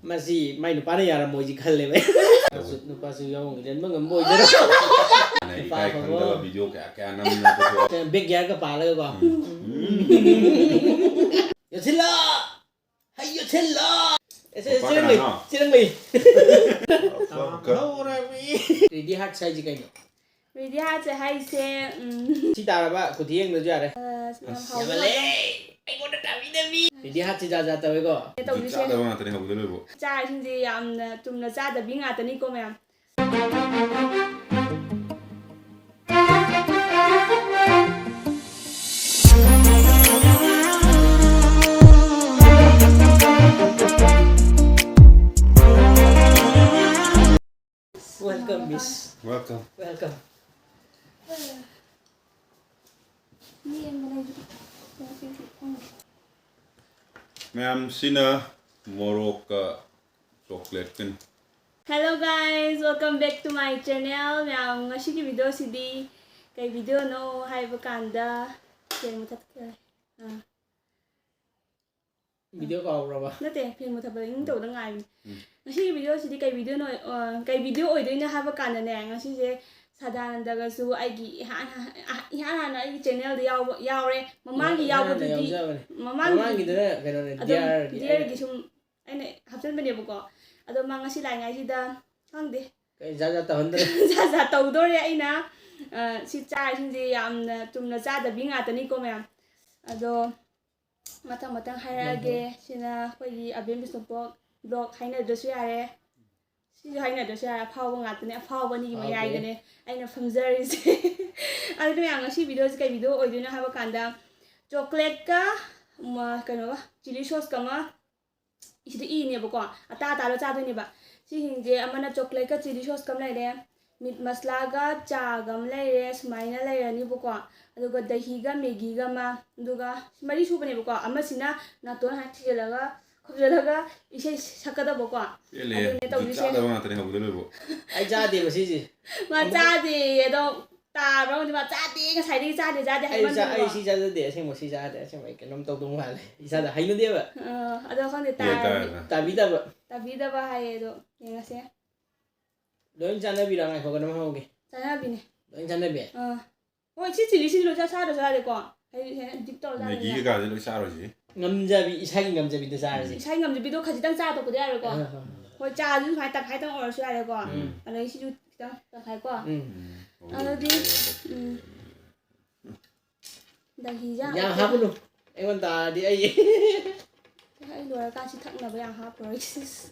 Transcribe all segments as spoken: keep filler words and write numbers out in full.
ꯃꯁꯤ ꯃꯥꯏ ꯅꯨꯄꯥꯅ ꯌꯥꯔꯝꯃꯣꯏꯁꯤ ꯈꯜꯂꯦꯕ꯫ ꯅꯨꯄꯥꯁꯨ ꯌꯥꯎ ꯏꯔꯟꯕ ꯉꯝꯕ ꯑꯣꯏꯖꯔꯣ꯫ ꯅꯨꯄꯥ ꯏꯀꯥꯏ ꯑꯐꯕ꯫ ꯈꯪꯗꯕ ꯚꯤꯗꯤꯑꯣ ꯀꯌꯥ ꯀꯌꯥ ꯅꯝꯅ ꯄꯨꯊꯣꯛꯑꯣ꯫ ꯕꯦꯛ ꯒꯤꯌꯥꯔꯒ ꯄꯥꯜꯂꯒꯀꯣ꯫ ꯌꯣꯠꯁꯤꯜꯂꯣ! ꯍꯩ ꯌꯣꯠꯁꯤꯜꯂꯣ! ꯑꯦꯁ, ꯑꯦꯁ, ꯅꯨꯄꯥ ꯆꯤꯔꯪ ꯂꯩ, ꯀꯅꯥꯅꯣ? ꯆꯤꯔꯪ ꯂꯩ꯫ ꯀ- ꯍꯧꯔꯃꯤ꯫ ꯔꯦꯗꯤ ꯍꯥꯔꯠꯁ ꯍꯥꯏꯁꯤ ꯀꯩꯅꯣ? ꯔꯦꯗꯤ ꯍꯥꯔꯠꯁꯦ ꯍꯥꯏꯁꯦ, ꯎꯝ, ꯁꯤ ꯇꯥꯔꯕ ꯈꯨꯠ ꯌꯦꯡꯗꯁꯨ ꯌꯥꯔꯦ꯫ ꯑ, ꯌꯥꯝ ꯑꯁ, ꯍꯥꯎꯕ ꯌꯥꯝꯃꯜꯂꯦ꯫ ꯑꯩꯉꯣꯟꯗ ꯇꯥꯕꯤꯗꯕꯤ꯫ ꯔꯦꯗꯤ ꯍꯥꯔꯠꯁꯤ ꯖꯥꯠ ꯖꯥꯠ ꯇꯧꯋꯦꯀꯣ꯫ ꯇꯧꯔꯤꯁꯦ꯫ ꯆꯥꯗꯕ ꯉꯥꯛꯇꯅꯦ ꯍꯧꯕꯗꯩ ꯂꯣꯏꯕꯧ꯫ ꯆꯥꯔꯤꯁꯤꯡꯁꯦ ꯌꯥꯝꯅ ꯆꯨꯝꯅ ꯆꯥꯗꯕꯤ ꯉꯥꯛꯇꯅꯤꯀꯣ ꯃꯌꯥꯝ꯫ Welcome, miss. Welcome. Welcome. ꯃꯌꯥꯝ, ꯁꯤꯅ ꯃꯣꯔꯣꯛꯀ ꯆꯣꯀ꯭ꯂꯦꯠꯀꯅꯤ꯫ Hello guys, welcome back to my channel. ꯃꯌꯥꯝ, ꯉꯁꯤꯒꯤ ꯚꯤꯗꯤꯑꯣꯁꯤꯗꯤ ꯀꯩ ꯚꯤꯗꯤꯑꯣꯅꯣ ꯍꯥꯏꯕ ꯀꯥꯟꯗ, ꯐꯦꯟ ꯃꯨꯊꯠꯈ꯭ꯔꯦ꯫ ꯑꯥ꯫ ꯚꯤꯗꯤꯑꯣ ꯀꯥꯎꯈ꯭ꯔꯕ? ꯅꯠꯇꯦ, ꯐꯦꯟ ꯃꯨꯊꯠꯄꯗ ꯏꯪ ꯇꯧꯗ ꯉꯥꯏꯔꯤꯅꯦ꯫ ꯎꯝ꯫ ꯉꯁꯤꯒꯤ ꯚꯤꯗꯤꯑꯣꯁꯤꯗꯤ ꯀꯩ ꯚꯤꯗꯤꯑꯣꯅꯣ, ꯑ, ꯀꯩ ꯚꯤꯗꯤꯑꯣ ꯑꯣꯏꯗꯣꯏꯅꯣ ꯍꯥꯏꯕ ꯀꯥꯟꯗꯅꯦ, ꯉꯁꯤꯁꯦ ꯁꯗꯥꯅꯟꯗꯒꯁꯨ ꯑꯩꯒꯤ ꯏꯍꯥꯟ ꯍꯥꯟ-, ꯏꯍꯥꯟ ꯍꯥꯟꯅ ꯑꯩꯒꯤ ꯆꯦꯅꯦꯜꯗ ꯌꯥꯎꯕ, ꯌꯥꯎꯔꯦ꯫ ꯃꯃꯥꯡꯒꯤ ꯏꯍꯥꯟ ꯍꯥꯟꯅ ꯌꯥꯎꯕꯗꯨꯗꯤ, ꯌꯥꯎꯖꯕꯅꯦ꯫ ꯃꯃꯥꯡꯒꯤ-, ꯃꯃꯥꯡꯒꯤꯗꯨꯅ ꯀꯩꯅꯣꯅꯦ, ꯑꯗꯨꯝ ꯗꯤꯌꯥꯔꯒꯤ ꯗꯤꯌꯥꯔꯒꯤ ꯑꯩꯅ ꯁꯨꯝ ꯑꯩꯅ ꯍꯥꯞꯆꯤꯟꯕꯅꯦꯕꯀꯣ꯫ ꯑꯗꯣ ꯃꯥ ꯉꯁꯤ ꯂꯥꯛꯏꯉꯩꯁꯤꯗ ꯈꯪꯗꯦ꯫ ꯀꯩ ꯖꯥꯠ ꯖꯥꯠ ꯇꯧꯍꯟꯗ꯭ꯔꯦ꯫ ꯖꯥꯠ ꯖꯥꯠ ꯇꯧꯗꯣꯔꯦ ꯑꯩꯅ꯫ ꯑ, ꯁꯤ ꯆꯥꯔꯤꯁꯤꯡꯁꯦ ꯌꯥꯝꯅ ꯆꯨꯝꯅ ꯆꯥꯗꯕꯤ ꯉꯥꯛꯇꯅꯤꯀꯣ ꯃꯌꯥꯝ꯫ ꯑꯗꯣ ꯃꯊꯪ ꯃꯊꯪ ꯍꯥꯏꯔꯛꯑꯒꯦ꯫ ꯎꯝ꯫ ꯁꯤꯅ ꯑꯩꯈꯣꯏꯒꯤ ꯑꯕꯦꯝ ꯕꯤꯁꯅꯨꯄꯨꯔ ꯕ꯭ꯂꯣꯛ ꯍꯥꯏꯅꯗ꯭ꯔꯁꯨ ꯌꯥꯔꯦ꯫ ꯁꯤꯁꯨ ꯍꯥꯏꯅꯗ꯭ꯔꯁꯨ ꯌꯥꯔꯦ, ꯑꯐꯥꯎꯕ ꯉꯥꯛꯇꯅꯦ, ꯑꯐꯥꯎꯕ ꯑꯅꯤꯒꯤ ꯑꯐꯥꯎꯕꯅꯦ꯫ ꯃꯌꯥꯏꯗꯅꯦ ꯑꯩꯅ ꯐꯝꯖꯔꯤꯁꯦ꯫ ꯑꯗꯨꯅ ꯃꯌꯥꯝ, ꯉꯁꯤ ꯚꯤꯗꯤꯑꯣꯁꯦ ꯀꯩ ꯚꯤꯗꯤꯑꯣ ꯑꯣꯏꯗꯣꯏꯅꯣ ꯍꯥꯏꯕ ꯀꯥꯟꯗ, ꯆꯣꯀ꯭ꯂꯦꯠꯀ, ꯃ-, ꯀꯩꯅꯣꯒ, ꯆꯤꯂꯤ ꯁꯣꯁꯀ ꯑꯃ ꯁꯤꯗ ꯏꯅꯦꯕꯀꯣ, ꯑꯇꯥ ꯑꯇꯥꯗ ꯆꯥꯗꯣꯏꯅꯦꯕ꯫ ꯁꯤꯁꯤꯡꯁꯦ ꯑꯃꯅ ꯆꯣꯀ꯭ꯂꯦꯠꯀ ꯆꯤꯂꯤ ꯁꯣꯁꯀ ꯑꯃ ꯂꯩꯔꯦ, ꯃꯤꯠ ꯃꯁꯂꯥꯒ ꯆꯥꯒ ꯑꯃ ꯂꯩꯔꯦ, ꯁꯨꯃꯥꯏꯅ ꯂꯩꯔꯅꯤꯕꯀꯣ꯫ ꯑꯗꯨꯒ ꯗꯍꯤꯒ ꯃꯦꯒꯤꯒ ꯑꯃ, ꯑꯗꯨꯒ ꯃꯔꯤ ꯁꯨꯕꯅꯦꯕꯀꯣ꯫ ꯑꯃꯁꯤꯅ ꯅꯥꯇꯣꯟ ꯍꯥꯏꯅ ꯊꯤꯖꯤꯜꯂꯒ ꯈꯨꯝꯖꯤꯜꯂꯒ ꯏꯁꯩ ꯁꯛꯀꯗꯕꯀꯣ꯫ ꯄꯦꯜꯂꯦ꯫ ꯑꯗꯨꯅꯦ ꯖꯨꯠ ꯇꯧꯗꯣꯏꯁꯦ꯫ ꯆꯥꯗꯕ ꯉꯥꯛꯇꯅꯦ ꯍꯧꯕꯗꯩ ꯂꯣꯏꯕꯧ꯫ ꯑꯩ ꯆꯥꯗꯦꯕ ꯁꯤꯁꯦ꯫ ꯃꯥ ꯑꯃꯨꯛ ꯆꯥꯗꯦꯌꯦ, ꯑꯗꯣ ꯇꯥꯕ꯭ꯔꯥ ꯈꯪꯗꯦ, ꯃꯥ ꯆꯥꯗꯦ, ꯉꯁꯥꯏꯗꯒꯤ ꯆꯥꯗꯦ, ꯆꯥꯗꯦ ꯑꯩ ꯆꯥ-, ꯑꯩ ꯍꯥꯏꯃꯟꯗꯅꯀꯣ꯫ ꯁꯤ ꯆꯥꯖꯗꯦ, ꯑꯁꯦꯡꯕ ꯁꯤ ꯆꯥꯗꯦ, ꯑꯁꯦꯡꯕ ꯑꯩ ꯀꯩꯅꯣꯝ ꯇꯧꯗꯧ ꯃꯥꯜꯂꯦ, ꯏꯁꯥꯗ ꯍꯩꯅꯗꯦꯕ꯫ ꯑꯥ, ꯑꯗꯣ ꯈꯪꯗꯦ, ꯌꯦꯟ ꯇꯥꯔꯗꯤ ꯇꯥꯔꯦꯗꯅ꯫ ꯇꯥꯕꯤꯗꯕ꯫ ꯇꯥꯕꯤꯗꯕ ꯍꯥꯏꯌꯦ ꯑꯗꯣ, ꯌꯦꯡꯉꯁꯦ꯫ ꯂꯣꯏ ꯆꯥꯟꯅꯕꯤꯔꯣ? ꯉꯥꯏꯈꯣ, ꯀꯩꯅꯣꯝ ꯍꯪꯍꯧꯒꯦ꯫ ꯆꯥꯟꯅꯕꯤꯅꯦ꯫ ꯂꯣꯏ ꯆꯥꯟꯅꯕꯤ? ꯑꯥ꯫ ꯍꯣꯏ, ꯁꯤ ꯆꯤꯂꯤ ꯁꯤꯗꯤ ꯂꯣꯏ ꯆꯥ-, ꯆꯥꯗ꯭ꯔꯁꯨ ꯌꯥꯔꯦꯀꯣ꯫ ꯍꯥꯏꯗꯤ ꯍꯦꯟꯅ dip ꯇꯧꯔ ꯃꯦꯒꯤ ꯆꯥꯅꯤꯅ꯫ ꯀꯩꯀꯥꯗꯤ ꯂꯣꯏ ꯆꯥꯔꯣꯏꯁꯤ꯫ ꯉꯝꯖꯕꯤ, ꯏꯁꯥꯒꯤ ꯉꯝꯖꯕꯤꯗ ꯆꯥꯔꯁꯤ꯫ ꯏꯁꯥꯒꯤ ꯉꯝꯖꯕꯤꯗꯣ ꯈꯖꯤꯛꯇꯪ ꯆꯥ ꯇꯣꯛꯄꯗꯤ ꯌꯥꯔꯣꯏꯀꯣ꯫ ꯑꯥ, ꯑꯥ, ꯑꯥ꯫ ꯍꯣꯏ, ꯆꯥꯁꯨ ꯁꯨꯃꯥꯏꯅ ꯇꯪꯈꯥꯏꯇꯪ ꯑꯣꯏꯔꯁꯨ ꯌꯥꯔꯦꯀꯣ꯫ ꯎꯝ꯫ ꯑꯗꯩ ꯁꯤꯁꯨ ꯈꯤꯇꯪ ꯇꯪꯈꯥꯏꯀꯣ꯫ ꯎꯝ꯫ ꯎꯝ꯫ ꯑꯗꯨꯗꯤ, ꯎꯝ꯫ ꯗꯍꯤꯁꯦ ꯌꯥꯝ ꯍꯥꯞꯄꯨꯅꯨ꯫ ꯑꯩꯉꯣꯟꯗ ꯇꯥꯔꯗꯤ ꯑꯩ ꯑꯩ ꯂꯣꯏꯔꯀꯥꯟ ꯁꯤ ꯊꯛꯅꯕ ꯌꯥꯝ ꯍꯥꯞꯄꯔꯣꯏ꯫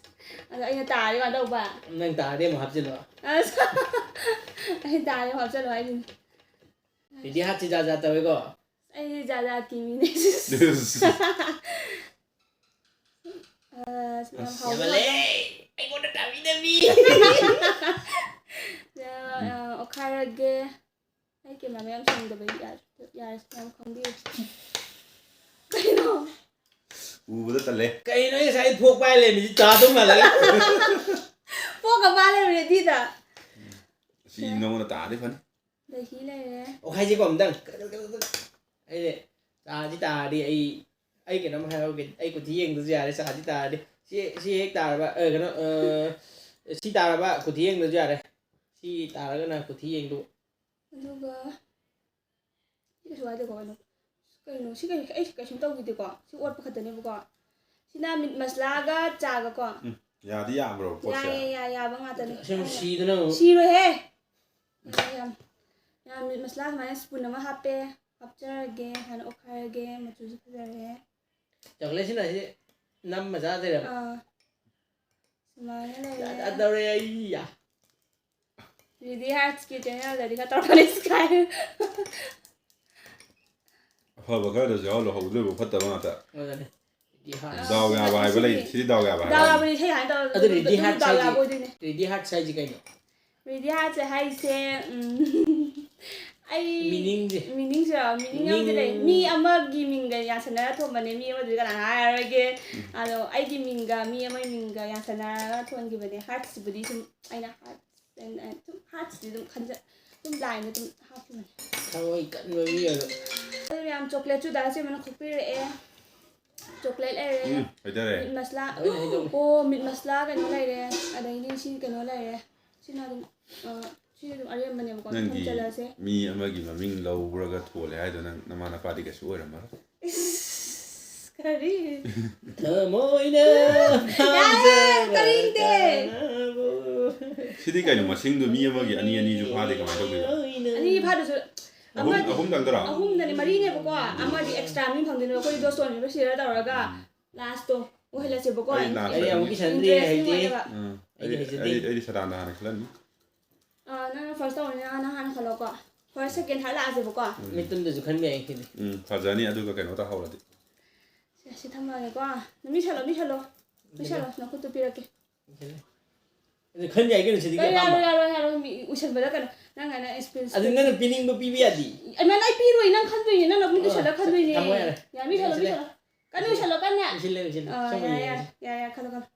ꯑꯗꯣ ꯑꯩꯅ ꯇꯥꯔꯗꯤ ꯀꯃꯥꯏꯅ ꯇꯧꯕ? ꯅꯪ ꯇꯥꯔꯗꯤ ꯑꯃꯨꯛ ꯍꯥꯞꯆꯤꯜꯂꯣ꯫ ꯑꯁ꯫ ꯑꯩ ꯇꯥꯔꯗꯤ ꯑꯃꯨꯛ ꯍꯥꯞꯆꯤꯜꯂꯣ ꯍꯥꯏꯁꯤꯅꯤ꯫ ꯔꯦꯗꯤ ꯍꯥꯔꯠꯁꯤ ꯖꯥꯠ ꯖꯥꯠ ꯇꯧꯋꯦꯀꯣ꯫ ꯑꯩ ꯖꯥꯠ ꯖꯥꯠꯀꯤ ꯃꯤꯅꯦ꯫ ꯑꯁ, ꯌꯥꯝ ꯑꯁ, ꯍꯥꯎꯕ ꯌꯥꯝꯃꯜꯂꯦ꯫ ꯃꯥꯜꯂꯦ꯫ ꯑꯩꯉꯣꯟꯗ ꯇꯥꯕꯤꯗꯕꯤ꯫ ꯑ, ꯑ, ꯑꯣꯠꯈꯥꯏꯔꯒꯦ꯫ ꯑꯩ ꯀꯦꯃꯦꯔꯥ ꯃꯌꯥꯝ ꯁꯦꯡꯗꯕꯩ ꯌꯥꯔꯦ, ꯌꯥꯔꯦ, ꯃꯌꯥꯝ ꯈꯪꯕꯤꯔꯦ꯫ ꯀꯩꯅꯣ? ꯎꯕꯗ ꯇꯜꯂꯦ꯫ ꯀꯩꯅꯣ ꯑꯩ ꯉꯁꯥꯏ ꯊꯣꯛꯄ ꯍꯥꯏ ꯂꯩꯔꯝꯃꯤꯁꯤ? ꯆꯥꯗꯧ ꯃꯥꯜꯂꯦ꯫ ꯄꯣꯛꯀ ꯃꯥ ꯂꯩꯔꯝꯃꯦ ready-ꯗ꯫ ꯁꯤ ꯅꯉꯣꯟꯗ ꯇꯥꯔꯗꯤ ꯐꯅꯤ꯫ ꯗꯍꯤ ꯂꯩꯔꯦ꯫ ꯑꯣ, ꯍꯥꯏꯁꯤꯀꯣ ꯑꯝꯇꯪ꯫ ꯑꯩꯁꯦ ꯆꯥꯁꯤ ꯇꯥꯔꯗꯤ ꯑꯩ, ꯑꯩ ꯀꯩꯅꯣꯝ ꯍꯥꯏꯍꯧꯒꯦ꯫ ꯑꯩ ꯀꯨꯊꯤ ꯌꯦꯡꯗ꯭ꯔꯁꯨ ꯌꯥꯔꯦ, ꯆꯥꯁꯤ ꯇꯥꯔꯗꯤ꯫ ꯁꯤ, ꯁꯤ ꯍꯦꯛ ꯇꯥꯔꯕ, ꯑ, ꯀꯩꯅꯣ, ꯑ, ꯁꯤ ꯇꯥꯔꯕ ꯀꯨꯊꯤ ꯌꯦꯡꯗ꯭ꯔꯁꯨ ꯌꯥꯔꯦ꯫ ꯁꯤ ꯇꯥꯔꯒꯅ ꯀꯨꯊꯤ ꯌꯦꯡꯗꯧ꯫ ꯑꯗꯨꯒ ꯁꯤ ꯀꯩꯁꯨ ꯀꯥꯏꯗꯦꯀꯣ, ꯀꯩꯅꯣ, ꯀꯩꯅꯣ, ꯁꯤ ꯀꯩ-, ꯑꯩ ꯀꯩꯁꯨꯝ ꯇꯧꯈꯤꯗꯦꯀꯣ, ꯁꯤ ꯑꯣꯠꯄ ꯈꯛꯇꯅꯦꯕꯀꯣ꯫ ꯁꯤꯅ meat ꯃꯁꯂꯥꯒ ꯆꯥꯒꯀꯣ꯫ ꯎꯝ, ꯌꯥꯗꯤ ꯌꯥꯕ꯭ꯔꯣ ꯄꯣꯠꯁꯦ? ꯌꯥꯏꯌꯦ, ꯌꯥꯏ, ꯌꯥꯕ ꯉꯥꯛꯇꯅꯦ꯫ ꯑꯁꯦꯡꯕ ꯁꯤꯗꯅ ꯑꯃꯨꯛ꯫ ꯁꯤꯔꯣꯏꯍꯦ꯫ ꯌꯥꯝ, ꯌꯥꯝ, ꯌꯥꯝ meat ꯃꯁꯂꯥ ꯁꯨꯃꯥꯏꯅ spoon ꯑꯃ ꯍꯥꯞꯄꯦ, ꯍꯥꯞꯆꯔꯒꯦ, ꯁꯨꯃꯥꯏꯅ ꯑꯣꯠꯈꯥꯏꯔꯒꯦ, ꯃꯆꯨꯁꯨ ꯐꯖꯔꯦ꯫ Chocolate-ꯁꯤꯅ ꯁꯤ ꯅꯝꯃ ꯆꯥꯗꯣꯏꯔꯕ? ꯑꯥ꯫ ꯁꯨꯃꯥꯏꯅ ꯂꯩꯔꯦ꯫ ꯌꯥ, ꯌꯥ, ꯇꯧꯔꯦ ꯑꯩ, ꯌꯥ꯫ Ready Hearts-ꯀꯤ channel-ꯗꯗꯤ ꯈꯔ ꯇꯧꯔꯛꯀꯅꯤ ꯁꯤ ꯀꯥꯏ꯫ ꯑꯐꯕ ꯈꯔꯗꯁꯨ ꯌꯥꯎꯍꯜꯂꯣ, ꯍꯧꯗ꯭ꯔꯤꯕ ꯐꯠꯇꯕ ꯉꯥꯛꯇ꯫ ꯑꯗꯨꯅꯦ꯫ Ready Hearts꯫ ꯗꯥꯎ ꯌꯥꯕ ꯍꯥꯏꯕ ꯂꯩ, ꯁꯤꯗꯤ ꯗꯥꯎ ꯌꯥꯕ ꯍꯥꯏꯕ ꯗꯥꯎ ꯂꯩ꯫ ꯌꯥꯕ ꯏꯁꯩ ꯍꯥꯏꯅ ꯇꯧꯔ ꯑꯗꯨ Ready ꯑꯗꯨꯝ Hearts ꯗꯥꯎ ꯍꯥꯏꯁꯤ, ꯌꯥꯕ ꯑꯣꯏꯗꯣꯏꯅꯦ꯫ Ready Hearts ꯍꯥꯏꯁꯤ ꯀꯩꯅꯣ? Ready Hearts-ꯁꯦ ꯍꯥꯏꯁꯦ, ꯎꯝ, ꯑꯩ meaning-ꯁꯦ꯫ Meaning-ꯁꯦ, meaning ꯑꯃꯗꯤ meaning ꯂꯩ꯫ ꯃꯤ ꯑꯃꯒꯤ ꯃꯤꯡꯒ ꯌꯥꯟꯁꯟꯅꯔ ꯊꯣꯟꯕꯅꯦ, ꯃꯤ ꯑꯃꯗꯨꯗꯤ ꯀꯅꯥꯅ ꯍꯥꯏꯔꯔꯣꯏꯒꯦ꯫ ꯎꯝ꯫ ꯑꯗꯣ ꯑꯩꯒꯤ ꯃꯤꯡꯒ ꯃꯤ ꯑꯃꯒꯤ ꯃꯤꯡꯒ ꯌꯥꯟꯁꯟꯅꯔꯒ ꯊꯣꯟꯈꯤꯕꯅꯦ꯫ Hearts-ꯁꯤꯕꯨꯗꯤ ꯁꯨꯝ ꯑꯩꯅ hearts and, and ꯁꯨꯝ hearts-ꯁꯤ ꯑꯗꯨꯝ ꯈꯟꯖ-, ꯑꯗꯨꯝ ꯕ꯭ꯂꯥꯏꯟꯗ ꯑꯗꯨꯝ ꯍꯥꯞꯈꯤꯕꯅꯦ꯫ ꯊꯃꯣꯏ ꯀꯟꯕ ꯃꯤ ꯑꯣꯏꯕ꯫ ꯑꯗꯨ ꯃꯌꯥꯝ ꯆꯣꯀ꯭ꯂꯦꯠꯁꯨ ꯗꯥ ꯆꯦꯃꯅ ꯈꯣꯛꯄꯤꯔꯛꯑꯦ꯫ ꯆꯣꯀ꯭ꯂꯦꯠ ꯂꯩꯔꯦ꯫ ꯎꯝ ꯍꯥꯏꯇꯥꯔꯦ꯫ ꯃꯤꯠ ꯃꯁꯂꯥ꯫ ꯂꯣꯏꯅ ꯍꯩꯗꯧꯅꯦ꯫ ꯑꯣ, ꯃꯤꯠ ꯃꯁꯂꯥ ꯀꯩꯅꯣ ꯂꯩꯔꯦ꯫ ꯑꯗꯩꯗꯤ ꯁꯤ ꯀꯩꯅꯣ ꯂꯩꯔꯦ꯫ ꯁꯤꯅ ꯑꯗꯨꯝ ꯑ, ꯁꯤꯁꯨ ꯑꯗꯨꯝ ꯑꯔꯦꯝꯕꯅꯦꯕꯀꯣ꯫ ꯑꯗꯨꯝ ꯅꯪꯗꯤ ꯊꯝꯖꯜꯂꯁꯦ꯫ ꯃꯤ ꯑꯃꯒꯤ ꯃꯃꯤꯡ ꯂꯧꯔꯒ ꯊꯣꯜꯂꯦ ꯍꯥꯏꯗꯣ ꯅꯪ ꯅꯃꯥ ꯅꯄꯥꯗꯤ ꯀꯩꯁꯨ ꯑꯣꯏꯔꯝꯃꯔꯣꯏ꯫ ꯏꯁ, ꯀꯔꯤ? ꯊꯃꯣꯏꯅ ꯌꯥꯔꯦ, ꯇꯥꯅꯤꯡꯗꯦ꯫ ꯀꯅꯥꯕꯨ? ꯁꯤꯗꯤ ꯀꯩꯅꯣ, ꯃꯁꯤꯡꯗꯣ ꯃꯤ ꯑꯃꯒꯤ ꯑꯅꯤ ꯑꯅꯤꯁꯨ ꯐꯥꯗꯦ, ꯀꯃꯥꯏꯅ ꯇꯧꯗꯣꯏꯕ? ꯊꯃꯣꯏꯅ ꯑꯅꯤ ꯐꯥꯗꯨꯁꯨ ꯑꯍꯨꯝ ꯑꯃꯗꯤ ꯑꯍꯨꯝꯗꯪꯗꯔꯣ? ꯑꯍꯨꯝꯗꯅꯦ, ꯃꯔꯤꯅꯦꯕꯀꯣ꯫ ꯑꯃꯗꯤ ꯑꯦꯛꯁꯇ꯭ꯔꯥ ꯃꯤ ꯐꯪꯗꯣꯏꯅꯦꯕ꯫ ꯑꯩꯈꯣꯏ ꯗꯣꯁꯇꯣꯟꯅꯦꯕ ꯁꯤꯌꯔ ꯇꯧꯔꯒ ꯂꯥꯁꯇꯣ ꯑꯣꯏꯍꯜꯂꯁꯦꯕꯀꯣ꯫ ꯑꯩ ꯂꯥꯁ ꯑꯩ ꯑꯃꯨꯛ ꯏꯁꯟꯗ꯭ꯔꯤ ꯏꯟꯇꯔꯦꯁ ꯍꯩꯇꯦ꯫ ꯅꯨꯡꯉꯥꯏꯇꯦꯕ꯫ ꯎꯝ, ꯑꯩꯗꯤ ꯑꯩꯗꯤ ꯍꯩꯖꯗꯦ꯫ ꯑꯩꯗꯤ ꯑꯩꯗꯤ ꯁꯗꯥꯟꯗ ꯍꯥꯟꯅ ꯈꯜꯂꯅꯤ꯫ ꯑꯥ, ꯅꯪꯅ ꯐꯥꯔꯁ ꯇꯧꯔꯅꯤꯅ ꯅꯪ ꯍꯥꯟꯅ ꯈꯜꯂꯣꯀꯣ꯫ ꯐꯥꯔꯁ, ꯁꯦꯀꯦꯟ, ꯊꯥꯔꯠ ꯂꯥꯛꯑꯁꯦꯕꯀꯣ꯫ ꯃꯤꯠꯇꯨꯝꯗꯁꯨ ꯈꯟꯕ ꯌꯥꯏ ꯁꯤꯗꯤ꯫ ꯎꯝ, ꯐꯖꯅꯤ꯫ ꯑꯗꯨꯒ ꯀꯩꯅꯣ ꯇꯧꯍꯧꯔꯗꯤ꯫ ꯁꯦ, ꯁꯤ ꯊꯝꯃꯒꯦꯀꯣ꯫ ꯅꯃꯤꯠ ꯁꯜꯂꯣ, ꯃꯤꯠ ꯁꯜꯂꯣ꯫ ꯃꯤꯠ ꯁꯜꯂꯣ, ꯅꯈꯨꯠꯇꯨ ꯄꯤꯔꯛꯀꯦ꯫ ꯑꯗꯨ ꯈꯟ ꯌꯥꯏ ꯀꯩꯅꯣ ꯁꯤꯗꯤ ꯀꯩ, ꯑꯄꯥꯝꯕ꯫ ꯌꯥꯔꯣꯏ, ꯌꯥꯔꯣꯏ, ꯌꯥꯔꯣꯏ꯫ ꯃꯤ ꯎꯁꯟꯕꯗ ꯀꯩꯅꯣ꯫ ꯅꯪ ꯍꯥꯏꯅ ꯑꯦꯛꯁꯄꯤꯔꯤꯌꯦꯟꯁ꯫ ꯑꯗꯨ ꯅꯪꯅ ꯄꯤꯅꯤꯡꯕ ꯄꯤꯕ ꯌꯥꯗꯤ꯫ ꯑꯩ ꯃꯥꯅ ꯑꯩ ꯄꯤꯔꯣꯏ, ꯅꯪ ꯈꯟꯗꯣꯏꯅꯦ꯫ ꯅꯪꯅ ꯃꯤꯠ ꯑꯣ, ꯎꯁꯜꯂ ꯈꯟꯗꯣꯏꯅꯦ꯫ ꯊꯝꯃꯣ ꯌꯥꯔꯦ꯫ ꯌꯥꯔꯦ, ꯃꯤꯠ ꯁꯜꯂꯣ, ꯃꯤꯠ ꯁꯜꯂꯣ꯫ ꯀꯟꯅ ꯎꯁꯜꯂꯣ, ꯀꯟꯅ꯫ ꯎꯁꯤꯜꯂꯦ, ꯎꯁꯤꯜꯂꯦ꯫ ꯑꯥ, ꯁꯨꯝ ꯌꯥꯔꯦ, ꯌꯦꯡꯉꯦ꯫ ꯌꯥꯔꯦ, ꯌꯥꯔꯦ, ꯌꯥꯔꯦ, ꯈꯜꯂꯣ, ꯈꯜꯂꯣ꯫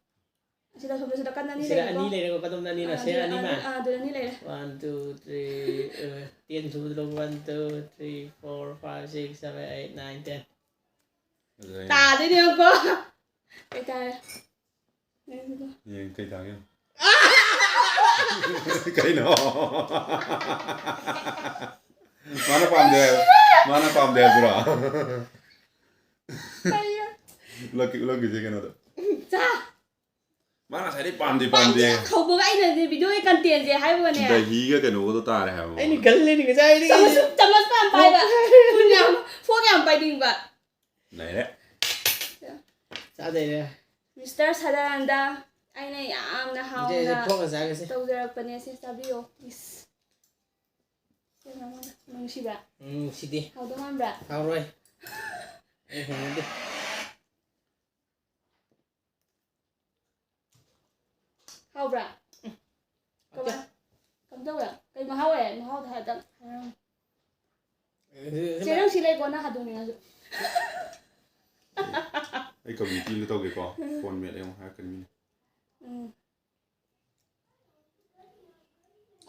ꯑꯁꯤꯗ, ꯁꯣꯝꯗ, ꯁꯤꯗ ꯀꯟꯅ ꯑꯅꯤ ꯁꯤꯗ ꯂꯩꯔꯦꯀꯣ꯫ ꯑꯅꯤ ꯂꯩꯔꯦꯀꯣ, ꯀꯗꯣꯝꯗ ꯑꯅꯤꯅꯣ? ꯑꯥ, ꯁꯦ, ꯑꯗꯨ, ꯑꯅꯤꯃ? ꯑꯥ, ꯑꯗꯨ, ꯑꯥ, ꯑꯗꯨ ꯑꯅꯤ ꯂꯩꯔꯦ꯫ One, two, three, uh, ten ꯁꯨꯕꯗ ꯂꯧꯕ, one, two, three, four, five, six, seven, eight, nine, ten. ꯑꯗꯨꯗ ꯑꯩꯅ ꯇꯥꯗꯣꯏꯅꯦꯕꯀꯣ꯫ ꯀꯩ ꯇꯥꯔꯦ? ꯌꯦꯡ ꯀꯩ ꯇꯥꯒꯦ? ꯀꯩꯅꯣ? ꯃꯥꯅ ꯄꯥꯝꯗꯦ ꯍꯥꯏꯕ꯫ ꯃꯥꯅ ꯄꯥꯝꯗꯦ ꯍꯥꯏꯕ꯭ꯔꯣ? ꯀꯩꯅꯣ? ꯎꯠꯂꯛꯀꯦ, ꯎꯠꯂꯛꯀꯦꯁꯦ ꯀꯩꯅꯣꯗ꯫ ꯆꯥ! ꯃꯥ ꯉꯁꯥꯏꯗꯩ ꯄꯥꯝꯗꯦ, ꯄꯥꯝꯗꯦ꯫ ꯍꯧꯕꯒ ꯑꯩꯅꯗꯤ ꯚꯤꯗꯤꯑꯣꯒꯤ ꯀꯟꯇꯦꯟꯁꯦ ꯍꯥꯏꯕꯒꯅꯦ꯫ ꯗꯍꯤꯒ ꯀꯩꯅꯣꯒꯗꯣ ꯇꯥꯔꯦ ꯍꯥꯏꯕ꯫ ꯑꯩꯅ ꯈꯜꯂꯤꯅꯤ ꯉꯁꯥꯏꯗꯒꯤ꯫ ꯆꯃꯁ ꯆꯃꯁ ꯌꯥꯝ ꯄꯥꯏꯕ꯫ ꯐꯣꯟ ꯌꯥꯝ, ꯐꯣꯟ ꯌꯥꯝ ꯄꯥꯏꯅꯤꯡꯕ꯫ ꯂꯩꯔꯦ꯫ ꯆꯥꯗꯣꯏꯔꯦ꯫ ꯃꯤꯁꯇꯔ ꯁꯗꯥꯅꯟꯗ, ꯑꯩꯅ ꯌꯥꯝꯅ ꯁꯦ, ꯁꯦ, ꯍꯥꯎꯅ ꯐꯣꯛꯅ ꯆꯥꯒꯦꯁꯦ꯫ ꯇꯧꯖꯔꯛꯄꯅꯦ꯫ ꯁꯦ, ꯆꯥꯕꯤꯌꯣ, ꯄ꯭ꯂꯤꯁ꯫ ꯅꯨꯡꯁꯤꯕ꯭ꯔꯥ? ꯎꯝ, ꯅꯨꯡꯁꯤꯗꯦ꯫ ꯍꯥꯎꯗꯧ ꯃꯥꯟꯕ꯭ꯔꯥ? ꯍꯥꯎꯔꯣꯏ꯫ ꯑꯩ ꯍꯩꯅꯗꯦ꯫ ꯍꯥꯎꯕ꯭ꯔꯥ? ꯀꯃꯥꯏ? ꯀꯝ ꯇꯧꯋꯦ? ꯀꯩ ꯃꯍꯥꯎ ꯑꯣꯏ? ꯃꯍꯥꯎꯗꯣ ꯍꯥꯏꯐꯦꯠꯇꯪ ꯍꯥꯏꯔꯝꯃꯨ꯫ ꯆꯦ, ꯅꯪ ꯁꯤ ꯂꯩꯀꯣ, ꯅꯪ ꯍꯥꯗꯣꯛꯅꯤꯡꯉꯁꯨ꯫ ꯑꯩ ꯀꯝꯃ꯭ꯌꯨꯅꯤꯇꯤ ꯑꯃꯗ ꯇꯧꯒꯦꯀꯣ꯫ ꯐꯣꯟ ꯃꯦꯠꯂꯦ ꯑꯃꯨꯛ ꯍꯥꯏꯔꯛꯀꯅꯤ ꯃꯤꯅ꯫ ꯎꯝ꯫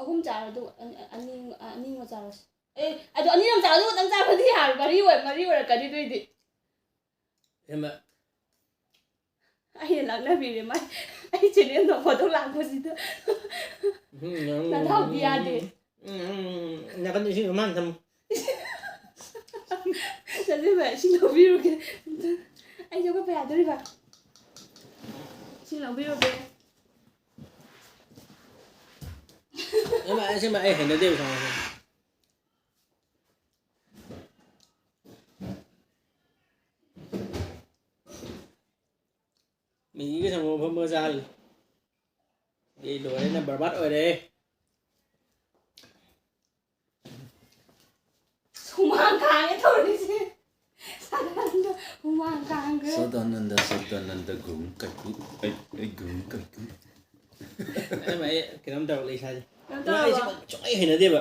ꯑꯍꯨꯝ ꯆꯥꯔꯣ, ꯑꯗꯨ ꯑꯅꯤ, ꯑꯅꯤ, ꯑꯅꯤꯃ ꯆꯥꯔꯣꯁꯦ꯫ ꯑꯦ, ꯑꯗꯨ ꯑꯅꯤ ꯑꯃ ꯆꯥꯔꯣ, ꯑꯗꯨ ꯈꯛꯇꯪ ꯆꯥꯕꯗꯤ ꯌꯥꯔꯣꯏ, ꯃꯔꯤ ꯑꯣꯏ-, ꯃꯔꯤ ꯑꯣꯏꯔꯛꯀꯅꯤ ꯑꯗꯨꯏꯗꯤ꯫ ꯍꯦꯃ꯫ ꯑꯩꯅ ꯂꯥꯛꯅꯕꯤꯔꯦ ꯃꯥꯏ, ꯑꯩ channel ꯅꯣꯡ ꯐꯥꯗꯣꯛ ꯂꯥꯛꯄꯁꯤꯗ꯫ ꯎꯝ, ꯎꯝ, ꯅꯅꯥꯎꯗꯤ ꯌꯥꯗꯦ꯫ ꯎꯝ, ꯎꯝ, ꯎꯝ, ꯅꯥꯀꯟꯗ ꯏꯁꯤꯡ ꯑꯃ ꯊꯝꯃꯨ꯫ ꯆꯠꯂꯤꯕ, ꯏꯁꯤꯡ ꯂꯧꯕꯤꯔꯨꯒꯦ꯫ ꯑꯩ ꯆꯠꯄ ꯌꯥꯗꯣꯔꯤꯕ꯫ ꯏꯁꯤꯡ ꯂꯧꯕꯤꯔꯨꯒꯦ꯫ ꯑꯁꯦꯡꯕ, ꯑꯁꯦꯡꯕ ꯑꯩ ꯍꯩꯅꯗꯦꯕ ꯁꯪꯒꯣꯝꯁꯦ꯫ ꯃꯤꯒꯤ ꯁꯪꯒꯣꯝ ꯑꯐꯝꯕ ꯆꯥꯍꯜꯂꯤ꯫ ꯑꯩ ꯂꯣꯏꯔꯦ, ꯅꯪ ꯕꯔꯕꯥꯠ ꯑꯣꯏꯔꯦ꯫ ꯍꯨꯃꯥꯡ ꯀꯥꯡꯉꯦ ꯇꯧꯔꯤꯁꯦ꯫ ꯁꯗꯥꯅꯟꯗ ꯍꯨꯃꯥꯡ ꯀꯥꯡꯈ꯭ꯔꯦ꯫ ꯁꯗꯥꯅꯟꯗ, ꯁꯗꯥꯅꯟꯗ, ꯒꯨꯝ ꯀꯩꯀꯨ, ꯑꯩ, ꯑꯩ ꯒꯨꯝ ꯀꯩꯀꯨ꯫ ꯑꯩ, ꯑꯩ ꯀꯩꯅꯣꯝ ꯇꯧꯔꯛꯂꯦ ꯏꯁꯥꯁꯦ꯫ ꯀꯩꯅꯣꯝ ꯇꯧꯔꯕꯣ? ꯑꯩ ꯁꯤ ꯁꯨꯡꯍꯩ ꯍꯩꯅꯗꯦꯕ꯫